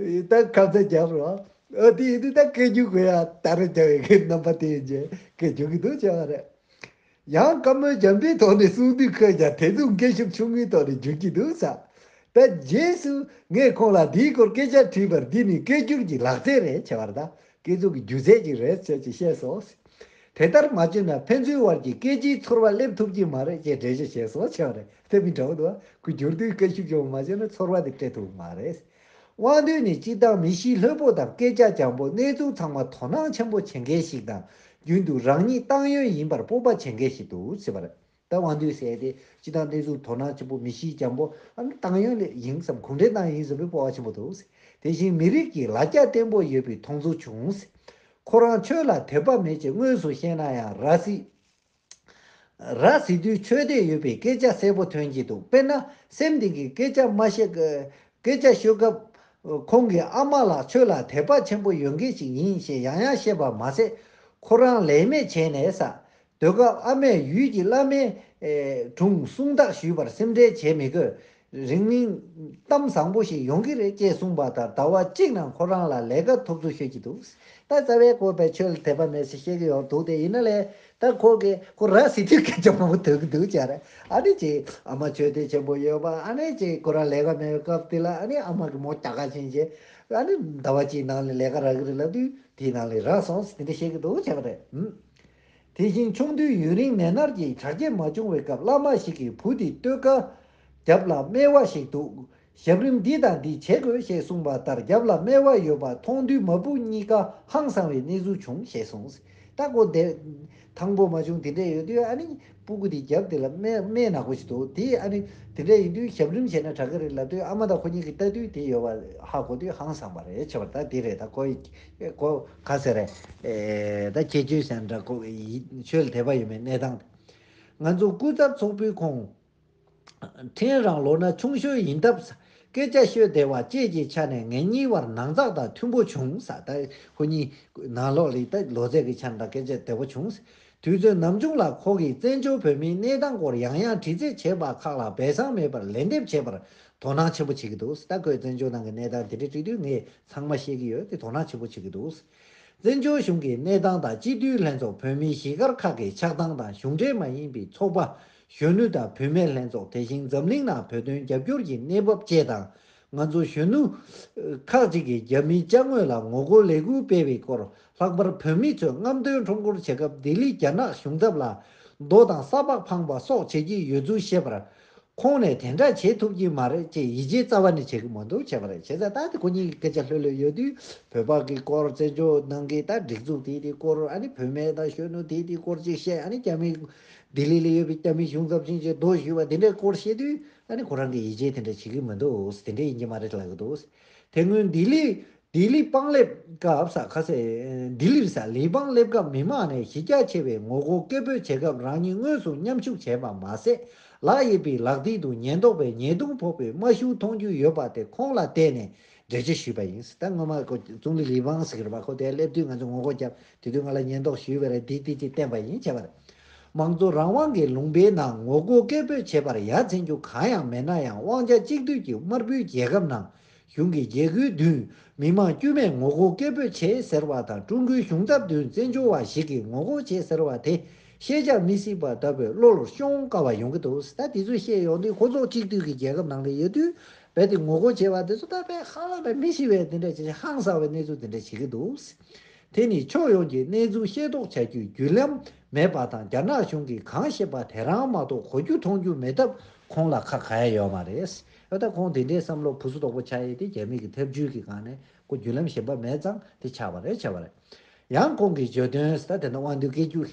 ད་ཁ་ཚ་རྒྱག་རོགས། ཨ་དེ་ཡིན་དུས་ད་སྐད་སྒྱུར་དགོས་ཡ་ད་རེ་རྒྱག་ཡ་གི་རྣམ་པ་དེ་ཡིན་རྗེས་སྐད་སྒྱུར་གྱི་འདུག་བྱས་པ་རེད། ཡང་བཀའ་མོལ་འཇམ་པོའི་ཐོག་ནས་གསུང་དུས་ཁོས་ཀྱང་དེ་ཚོ་སྐད་ཤུགས་ཆུང་ངུའི་ཐོག་ནས་བསྒྱུར་གྱི་འདུག་ཟེར། ད་རྗེས་སུ་ངས་ཁོང་ལ་འདིའི་སྐོར་སྐད་ཆ་དྲིས་པར། འདི་ནི་སྐད་སྒྱུར་གྱི་ལག་རྩལ་རེད་བྱས་པ་རེད། ད་སྐད་སྒྱུར་གྱི་སྒྱུ་རྩལ་ཅིག་རེད་ཟེར་ཅིག་བཤད་སོང་། དེ་ལྟར་མ་བྱུང་ན་ཕན་ཚུན་དབར་གྱི་སྐད་ཆའི་ཚོར་བ་སླེབས་ཐུབ་ཀྱི་མ་རེད་ཅེས་འགྲེལ་བརྗོད་བྱས་སོང་བྱས་པ་རེད། དེ་མི་འདྲ་བོ་འདུག་ཨ། ཁོས་བསྒྱུར་དུས་སྐད་ཤུགས་ཆུང་བ་མ་བྱས་ན་ཚོར་བ་དེ་སྤྲད་ཐུབ་ཀྱི་མ་རེད། དབང་འདུས་ནི་སྤྱིར་བཏང་མི་གཤིས་ལྷོད་པོ་དང་སྐད་ཆ་འཇམ་པོ། གནས་ཚུལ་ཚང་མ་དོ་སྣང་ཆེན་པོ་བྱེད་མཁན་ཞིག་དང་། རྒྱུན་དུ་རང་ཉིད་ཏང་ཡོན་ཡིན་པར་སྤོབས་པ་བྱེད་མཁན་ཞིག་འདུག་ཟེར་བ་རེད། ད་དབང་འདུས་ཟེར་དེ་སྤྱིར་བཏང་གནས་ཚུལ་དོ་སྣང་ཆེན་པོ། མི་གཤིས་འཇམ་པོ། ཨ་ནི་ཏང་ཡོན་ལས་ཡིན་བསམ། གུང་ཁྲན་ཏང་ཡིན་བསམ་པའི་སྤོབས་པ་ཆེན་པོ་འདུག། དེ་བཞིན་མི་རིགས་ཀྱི་ལ་རྒྱ་བརྟན་པོ་ཡོད་པའི་མཐོང་ཚུལ་བྱུང་། ཁོ་རང་ཆོས་ལ་དད་པ་མེད་ཅེས་དངོས་སུ་བཤད་ན་ཡང་། ར་བཟི་ར་བཟི་དུས་ཆོས་དད་ཡོད་པའི་སྐད་ཆ་གསལ་པོ་ཐོན་གྱི་འདུག། དཔེར་ན་སེམས་གཏིང་གི་སྐད་ཆ་མ་བཤད། སྐད་ཆ་ཤོད་སྐབས་ཁོང་གི་ཨ་མ་ལགས་ཆོས་ལ་དད་པ་ཆེན་པོ་ཡོད་མཁན་ཞིག་ཡིན་ཞེས་ཡང་ཡང་བཤད་པ་མ་ཟད། ཁོ་རང་ལས་མེད་བྱས་ནས་ཟ། དུས་སྐབས་ཨ་མས་ཡུལ་གྱི་བླ་མའི་ཨེ་དྲུང་གསུང་བརྡ་ཞུས་པར་སེམས་ཁྲལ་བྱེད་མི་དགོས། རིང་མིན་གཏམ་བཟང་པོ་ཞིག་ཡོང་གི་རེད་ཅེས་གསུངས་པ་ལྟར་ཟླ་བ་གཅིག་ནང་ཁོ་རང་ལ་ལས་ཀ་ཐོབ་ཚུལ་ཤོད་ཀྱི་འདུག། ད་རྩ་བའི་ཁོ་པའི་ཆོས་ལ་དད་པ་མེད་ཟེར་བཤད་ཀྱི་ཡོད་འདུག། དེ་ཡིན་ན་ལས་ད་ཁོ་གི་ཁོ་ར་བཟི་དུས་སྐད་ཆ་མང་པོ་ཐོས་ཀྱི་འདུག་ཅེས་རེད། ཨ་ནི་ཅིག་ཨ་མ་ཆོས་དད་ཆེན་པོ་ཡོད་པ། ཨ་ནི་ཅིག་ཁོ་རང་ལས་ཀ་མེད་པའི་སྐབས་དེ་ལ་ཨ་ནི་ཨ་མ་གི་མོ་རྒྱག་ག་ཕྱིན་རྗེས། ཨ་ནི་ཟླ་བ་གཅིག་ནང་ལ་ལས་ཀ་རག་གི་རེད་ལབ་དུས་དེའི་ནང་ལ་རག་སོང་ཟེར་དེ་འདྲ་བཤད་ཀྱི་འདུག་ཅེས་པ་རེད། ཨུམ། དེ་བཞིན་ཆུང་དུས་ཡུན་རིང་ནད་མནར་གྱིས་དྲག་སྐྱེད་མ་བྱུང་བའི་སྐབས་བླ་མ་ཞིག་གིས་བུ་དེ་སྟོད་ཁ་རྒྱབ་ལ་སྨེ་བ་ཞིག་འདུག། ཞབས་རིམ་འདི་དང་འདི་བྱེད་དགོས་ཞེས་གསུངས་པ་ལྟར་རྒྱབ་ལ་སྨེ་བ་ཡོད་པ་མཐོང་དུས་མ་བུ་གཉིས་ཀ་ཧང་སང་བའི་གནས་ཚུལ་བྱུང་ཞེས་གསུངས། ད་ཁོ་དེ་ཐང་པོ་མ་བྱུང་དེ་འདྲས་ཡོད་དུས་ཨ་ནི་སྤུ་གུ་དེ་རྒྱབ་དེ་ལ་སྨེ་སྨེ་ནག་པོ་ཞིག་འདུག། དེ་ཨ་ནི་དེ་འདྲས་ཡིན་དུས་ཞབས་རིམ་བྱས་ན་དྲག་གི་རེད་ལབ་དུས་ཨ་མ་དང་ཁོ་གཉིས་ཀྱིས་ལྟ་དུས་དེ་ཡོད་པ་ཧ་གོ་དུས་ཧང་སང་པ་རེད་བྱས་པ་རེད། ད་དེ་རེད། ད་ཁོ་ཁོ་ག་ཟེར་རེད། ཨེ་ད་ཁྱད་ཆོས་ཟེར་འདྲ་ཁོ་ཡི་ཆོས་ལ་དད་པ་ཡོད་མེད་གནས་སྟངས་དེ། ང་ཚོ་སྐུ་ཚབ་ཚོགས་པའི་ཁོངས། ཕྲན་རང་ལོ་ན་ཆུང་ཤོས་ཡིན་སྟབས། སྐད་ཆ་ཤོད་བདེ་བ་བཅས་ཀྱི་ཆ་ནས་ངེད་གཉིས་བར་ནང་ཚགས་དང་མཐུན་པོ་བྱུང་ས། ད་ཁོ་གཉིས་ནང་ལོགས་ལ་ད་ལོ་ཚད་ཀྱི་ཆ་ནས་ད་སྐད་ཆ་བདེ་པོ་བྱུང་། དུས་ཚོད་ནམ་བྱུང་ལ་ཁོ་གིས་བཙན་བྱོལ་བོད་མིའི་གནས་སྟངས་སྐོར་ཡང་ཡང་དྲི་རྩད་བྱས་པ་ཁག་ལ་སྦས་གསང་མེད་པར་ལན་འདེབས་བྱེད་པར་དོ་སྣང་ཆེན་པོ་བྱེད་ཀྱི་འདུག། ད་ཁོས་བཙན་བྱོལ་ནང་གི་གནས་སྟངས་དེ་འདྲ་དྲིས་དུས་ངས་ཚང་མ་ཤེས་ཀྱི་ཡོད་དེ་དོ་སྣང་ཆེན་པོ་བྱེད་ཀྱི་འདུག། བཙན་བྱོལ་གཞུང་གི་གནས་སྟངས་དང་སྤྱི་འཐུས་ལྷན་ཚོགས། བོད་མིའི་གཞིས་སྒར་ཁག་གི་ཆགས་སྟངས་དང་གཞུང་འབྲེལ་མ་ཡིན་པའི་ཚོགས་པ། གཞོན་ནུ་དང་བུད་མེད་ལྷན་ཚོགས། དེ་བཞིན་འཛམ་གླིང་ནང་བོད་དོན་རྒྱབ་སྐྱོར་གྱི་གནས་བབ་བཅས་དང་། ང་ཚོ་གཞོན་ནུ་ཁག་ཅིག་གིས་རྒྱ་མིའི་ཅ་དངོས་ལ་ངོ་རྒོལ་ལས་འགུལ་སྤེལ་བའི་སྐོར། ལྷག་པར་བོད་མི་ཚོས་རྔམ་སྟོན་ཁྲོམ་སྐོར་བྱེད་སྐབས་ལྡི་ལི་རྒྱ་ནག་གཞུང་ཚབ་ལ་རྡོ་དང་ས་ཕག་འཕངས་པ་སོགས་བྱེད་ཀྱི་ཡོད་ཚུལ་བཤད་པར། ཁོང་ནས་དེ་འདྲ་བྱེད་ཐུབ་ཀྱི་མ་རེད་ཅེས་ཡིད་ཆེས་རྩ་བ་ནས་བྱེད་ཀྱི་མ་འདུག་བྱས་པ་རེད། བྱས་ཙང་ད་དེ་ཁོ་གཉིས་ཀྱི་སྐད་ཆ་ལྷོད་ལྷོད་ཡོད་དུས་བོད་པ་གི་སྐོར། བཙན་བྱོལ་ནང་གི་ད་སྒྲིག་འཛུགས་དེ་དེ་སྐོར། ཨ་ནི་བུད་མེད་དང་གཞོན་ནུ་དེ་དེ་སྐོར་ཅིག་བཤད། ཨ་ནི་རྒྱ་མི་ལྡི་ལི་ལ་ཡོད་པའི་རྒྱ་མི་གཞུང་ཚབ་ཕྱིན་ཆད་རྡོ་གཞུས་པ་དེ་འདྲའི་སྐོར་བཤད་དུས་ཨ་ནི་ཁོ་རང་གིས་ཡིད་ཆེས་དེ་འདྲ་བྱེད་ཀྱི་མི་འདུག། དེ་འདྲ་ཡིན་གྱི་མ་རེད་ལབ་ཀྱི་འདུག། དེ་སྔོན་ལྡི་ལི། ལྡི་ལི་པང་ལེབ་སྐབས་ས་ཁ་སེ། ལྡི་ལིར་ས་ལི་པང་ལེབ་སྐབས་མི་མང་ནས་གཞི་རྒྱ་ཆེ་བའི་ངོ་རྒོལ་སྐད་འབོད་བྱེད་སྐབས་རང་ཉིད་དངོས་སུ་མཉམ་ཞུགས་བྱས་པ་མ་ཟད། ལག་གཡས་པའི་ལག་མཐིལ་དུ་ཉེན་རྟོག་པས་ཉེས་རྡུང་ཕོག་པའི་རྨ་ཤུལ་མཐོང་རྒྱུ་ཡོད་པ་དེ་ཁོང་ལ་བལྟས་ནས་འགྲེལ་བརྗོད་ཞུས་པ་ཡིན། ད་སྔོན་མ་ཁོ་ཙུང་ལི་ལི་པང་ཟེར་གྱི་རེད་པ། ཁོ་དེ་སླེབས་དུས་ང་ཚོ་ངོ་རྒོལ་བརྒྱབ། དེ་དུས་ང་ལ་ཉེན་རྟོག་ཞུས་པ་རེད། འདི་འདི་ཅིག་བསྟན་པ་ཡིན་བྱས་པ་རེད། མང་གཙོ་རང་དབང་གི་ལུང་པའི་ནང་ངོ་རྒོལ་སྐད་འབོད་བྱེད་པར་ཡ་མཚན་རྒྱུ་གང་ཡང་མེད་ན་ཡང་། དབང་ཆ་གཅིག་སྡུད་ཀྱི་དམར་པོའི་རྒྱལ་ཁབ་ནང་གཞུང་གི་རྒྱལ་ཁུལ་བདུན་མི་མང་དཀྱུས་མས་ངོ་རྒོལ་སྐད་འབོད་བྱས་ཟེར་བ་དང་། ཀྲུང་གོའི་གཞུང་ཚབ་བདུན་བཙན་བྱོལ་བ་ཞིག་གིས་ངོ་རྒོལ་བྱས་ཟེར་བ་དེ་ཤེས་བྱ་མི་སྲིད་པ་ལྟ་བུའི་བློ་ལ་ཤོང་དཀའ་བ་ཡོང་གི་འདུག། ད་དེ་ཚོ་བཤད་ཡོང་དུས་ཁོ་ཚོ་གཅིག་སྡུད་ཀྱི་རྒྱལ་ཁབ་ནང་ལ་ཡོད་དུས་རྦད་དེ་ངོ་རྒོལ་བྱས་པ་དེ་ཚོ་ད་དཔེ་ཧ་ལམ་དཔེ་མི་ཤི་བའི་དེ་འདྲ་བྱེད་ཧང་སང་བའི་གནས་ཚུལ་དེ་འདྲ་བྱེད་ཀྱི་འདུག། དེ་ནི་ཕྱོགས་ཡོངས་ཀྱི་གནས་ཚུལ་ཤེས་རྟོགས་བྱ་རྒྱུའི་བརྒྱུད་ལམ་མེད་པ་དང་། རྒྱ་ནག་གཞུང་གིས་གང་བཤད་པ་དེ་རང་མ་གཏོགས་གོ་རྒྱུ་མཐོང་རྒྱུ་མེད་སྟབས་ཁོང་ལ་ཁ་གང་ཡང་ཡོད་མ་རེད། ད་ཁོང་དེ་འདྲའི་བསམ་བློ་བུ་སུ་དོག་པོ་ཆགས་ཡས་དེ་རྒྱ་མི་གི་ཐབས་ཇུས་ཀྱི་སྒང་ནས་ཁོ་བརྒྱུད་ལམ་གཞན་པ་མེད་ཙང་དེ་ཆགས་པ་རེད། ཆགས་པ་རེད། ཡང་ཁོང་གིས་བརྗོད་དོན་ད་དེ་ན་དབང་འདུས་སྐད་སྒྱུར།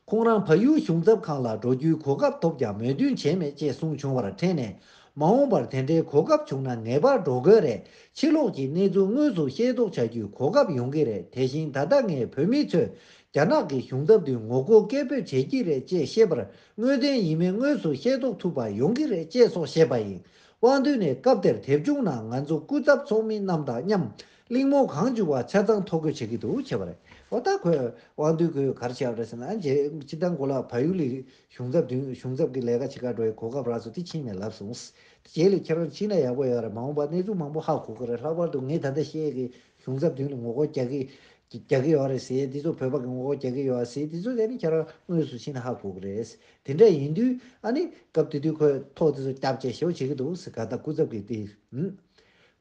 ཁོང་རང་བལ་ཡུལ་གཞུང་ཚབ་ཁང་ལ་འགྲོ་རྒྱུའི་གོ་སྐབས་ཐོབ་ཀྱང་མོས་མཐུན་བྱས་མེད་ཅེས་གསུངས་བྱུང་བར་ཕྲན་ནས། མ་འོངས་པར་དེ་འདྲའི་གོ་སྐབས་བྱུང་ན་ངེས་པར་འགྲོ་དགོས་རེད། ཕྱི་ལོགས་ཀྱི་གནས་ཚུལ་དངོས་སུ་ཤེས་རྟོགས་བྱ་རྒྱུའི་གོ་སྐབས་ཡོང་གི་རེད། དེ་བཞིན་ད་ལྟ་ངས་བོད་མི་ཚོས་རྒྱ་ནག་གི་གཞུང་ཚབ་དུ་ངོ་རྒོལ་སྐད་འབོད་བྱེད་ཀྱི་རེད་ཅེས་བཤད་པར་དངོས་བདེན་ཡིན་མིན་དངོས་སུ་ཤེས་རྟོགས་ཐུབ་པ་ཡོང་གི་རེད་ཅེས་སོགས་བཤད་པ་ཡིན། དབང་འདུས་ནས་སྐབས་དེར་དེབ་ཆུང་ནང་ང་ཚོ་སྐུ་ཚབ་ཚོགས་མི་རྣམས་དང་མཉམ་གླེང་མོལ་གང་བྱུང་བ་ཆ་ཚང་ཐོ་འགོད་བྱེད་ཀྱི་འདུག་བྱས་པ་རེད། འོ་ད་ཁོས་དབང་འདུས་ཁོས་ག་རེ་བྱས་པ་རེད་ཟེར་ན། རྗེས་སྤྱི་བཏང་གོ་ལ་བལ་ཡུལ་ལ་གཞུང་ཚབ་མདུན་གཞུང་ཚབ་ཀྱི་ལས་ཀ་བྱེད་གར་འགྲོ་བའི་གོ་སྐབས་རག་སོང་། དེ་ཕྱིན་ནས་ལབ་སོང་། རྗེས་ལ་ཁྱེད་རང་ཕྱིན་ན་ཡག་པོ་ཡོད་རེད། མ་འོངས་པ་གནས་ཚུལ་མང་པོ་ཧ་གོ་གི་རེད། ལྷག་པར་དུ་ངས་ད་ལྟ་བཤད་ཀྱི་གཞུང་ཚབ་མདུན་ལ་ངོ་རྒོལ་རྒྱག་གི་རྒྱག་གི་ཡོད་རེད་ཟེར། དེ་ཚོ་བོད་པ་གི་ངོ་རྒོལ་རྒྱག་གི་ཡོད་ཟེར། དེ་ཚོ་དེ་ནི་ཁྱེད་རང་དངོས་སུ་ཕྱིན་ན་ཧ་གོ་གི་རེད། དེ་འདྲ་ཡིན་དུས་ཨ་ནི་སྐབས་དེ་དུས་ཁོས་ཐོག་དེ་ཚོ་སྐྱབས་བཅས་ཞེ་པོ་བྱེད་ཀྱི་འདུག་ཟེར། ག་ད་སྐུ་ཚབ་ཀྱི་དེ། ཨུམ།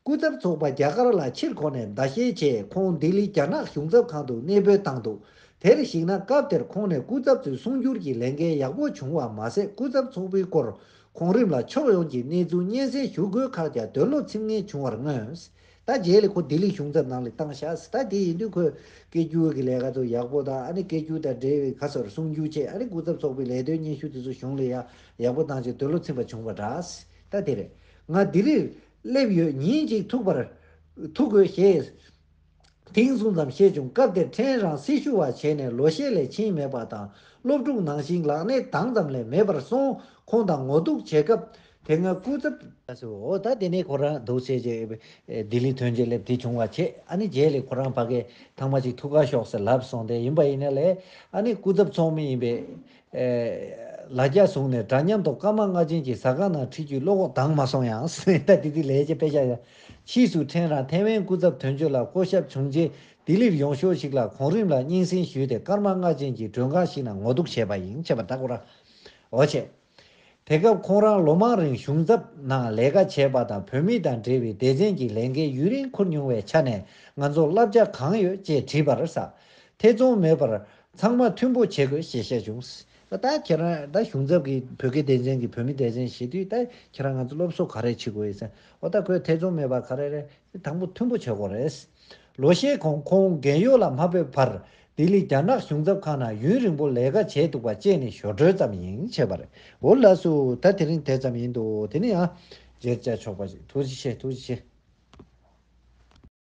སྐུ་ཚབ་ཚོགས་པ་རྒྱ་གར་ལ་ཕྱིར་འཁོར་ནས་ཟླ་ཤས་རྗེས་ཁོང་ལྡི་ལི་རྒྱ་ནག་གཞུང་ཚབ་ཁང་དུ་གནས་སྤོས་བཏང་འདུག་དེར་གཞིགས་ན་སྐབས་དེར་ཁོང་ནས་སྐུ་ཚབ་ཚོའི་གསུང་སྒྱུར་གྱི་ལས་འགན་ཡག་པོ་བྱུང་བ་མ་ཟད། སྐུ་ཚབ་ཚོགས་པའི་སྐོར་གོང་རིམ་ལ་ཕྱོགས་ཡོངས་ཀྱི་གནས་ཚུལ་སྙན་སེང་ཞུ་དགོས་ཁག་ཀྱང་འདོད་བློ་ཚིམ་མཁན་བྱུང་བར་མངོན། ད་རྗེས་ལ་ཁོ་ལྡི་ལི་གཞུང་ཚབ་ནང་ལ་བཏང་ཤག་ད་དེ་ཡིན་དུས་ཁོས་སྐད་སྒྱུར་གྱི་ལས་ཀ་ཚོ་ཡག་པོ་དང་། ཨ་ནི་སྐད་སྒྱུར་དང་འབྲེལ་བའི་ཁ་སོར་གསུང་སྒྱུར་བྱས། ཨ་ནི་སྐུ་ཚབ་ཚོགས་པའི་ལས་དོན་སྙན་ཞུ་དེ་ཚོ་གཞུང་ལ་ཡ་ཡག་པོ་བཏང་བྱས་འདོད་བློ་ཚིམ་པ་བྱུང་བ་འདྲ། ད་དེ་རེད། ང་ལྡི་ལིར་སླེབས་ཡོད། ཉིན་གཅིག་ཐུག་པར་ཐུག་དགོས་ཞེས་ཐེངས་གསུམ་ཙམ་བཤད་བྱུང་། སྐབས་དེར་ཕྲན་རང་སྲི་ཞུ་བ་བྱས་ནས་ལོ་ཤས་ལས་ཕྱིན་མེད་པ་དང་། སློབ་ཕྲུག་ནང་བཞིན་ལག་གནས་དང་ཙམ་ལས་མེད་པར་སོང་། ཁོང་དང་ངོ་ཐུག་བྱེད་སྐབས་དེ་སྔ་སྐུ་ཚབ། ཨོ་ད་དེ་ནས་ཁོ་རང་འདུག་སེ་བྱས་ལྡི་ལི་ཐོན་རྗེས་སླེབས་དེ་བྱུང་བ་བྱས། ཨ་ནི་རྗེས་ལ་ཁོ་རང་ཕ་གིར་ཐེངས་མ་གཅིག་ཐུག་ག་ཤོག་ཟེར་ལབ་སོང་སྟེ། ཡིན་པ་ཡིན་ན་ལས་ཨ་ནི་སྐུ་ཚབ་ཚོགས་མི་ཡིན་པས། ལ་རྒྱ་བཟུང་ནས་འདྲ་མཉམ་དུ་སྐར་མ་ལྔ་ཅན་གྱི་ཟ་ཁང་ནང་ཁྲིད་རྒྱུའི་བློ་ཁོག་དྭངས་མ་སོང་ཡང་། ད་དེ་དུས་ལས་བྱེད་པས་བཤད་ཡ། ཕྱིས་སུ་ཕྲན་རང་ཐའེ་ཝན་སྐུ་ཚབ་དོན་གཅོད་ལ་བསྐོ་གཞག་བྱུང་རྗེས་ལྡི་ལིར་ཡོང་ཞོར་ཞིག་ལ་གོང་རིམ་ལ་སྙན་སེང་ཞུས་ཏེ། སྐར་མ་ལྔ་ཅན་གྱི་མགྲོན་ཁང་ཞིག་ནང་ངོ་ཐུག་བྱས་པ་ཡིན། བྱས་པ་ད་ཁོ་རང་འོ་བྱས། དེ་སྐབས་ཁོང་རང་ལོ་མང་རིང་གཞུང་ཚབ་ནང་ལས་ཀ་བྱས་པ་དང་། བོད་མི་དང་འབྲེལ་བའི་སྡེ་ཚན་གྱི་ལས་འགན་ཡུན་རིང་འཁུར་མྱོང་བའི་ཆ་ནས། ང་ཚོར་བསླབ་བྱ་གང་ཡོད་ཅེས་དྲིས་པར། ས་ཐེ་ཚོམ་མེད་པར་ཚང་མ་མཐུན་པོ་བྱེད་དགོས་ཞེས་བཤད་བྱུང་། ད་ཁྱེད་རང་ད་གཞུང་ཚབ་ཀྱི་བོད་སྐད་སྡེ་ཚན་གྱི་བོད་མི་སྡེ་ཚན་ཞེས་དུས། ད་ཁྱེད་རང་ང་ཚོ་སློབ་གསོ་ག་རེ་བྱེད་དགོས་ཡིན་ཟེར། འོ་ད་ཁོས་ཐེ་ཚོམ་མེད་པར་ག་རེ་རེད། དང་པོ་མཐུན་པོ་བྱེད་དགོས་རེད། ལོ་ཤས་གོང་ཁོང་རྒས་ཡོལ་ལ་མ་ཕེབས་བར་ལྡི་ལི་རྒྱ་ནག་གཞུང་ཚབ་ཁང་ནང་ཡུན་རིང་པོ་ལས་ཀ་བྱས་འདུག་པ་བཅས་ནི་ཞོར་འཕྲོས་ཙམ་ཡིན། བྱས་པ་རེད། འོ་ལགས་སོ། ད་དེ་རིང་དེ་ཙམ་ཡིན་འདུག་དེ་ནི་ཡང་མཇལ་བཅར་ཆོག་པ་ཞིག་ཐུགས་རྗེ་ཆེ། ཐུགས་རྗེ་ཆེ།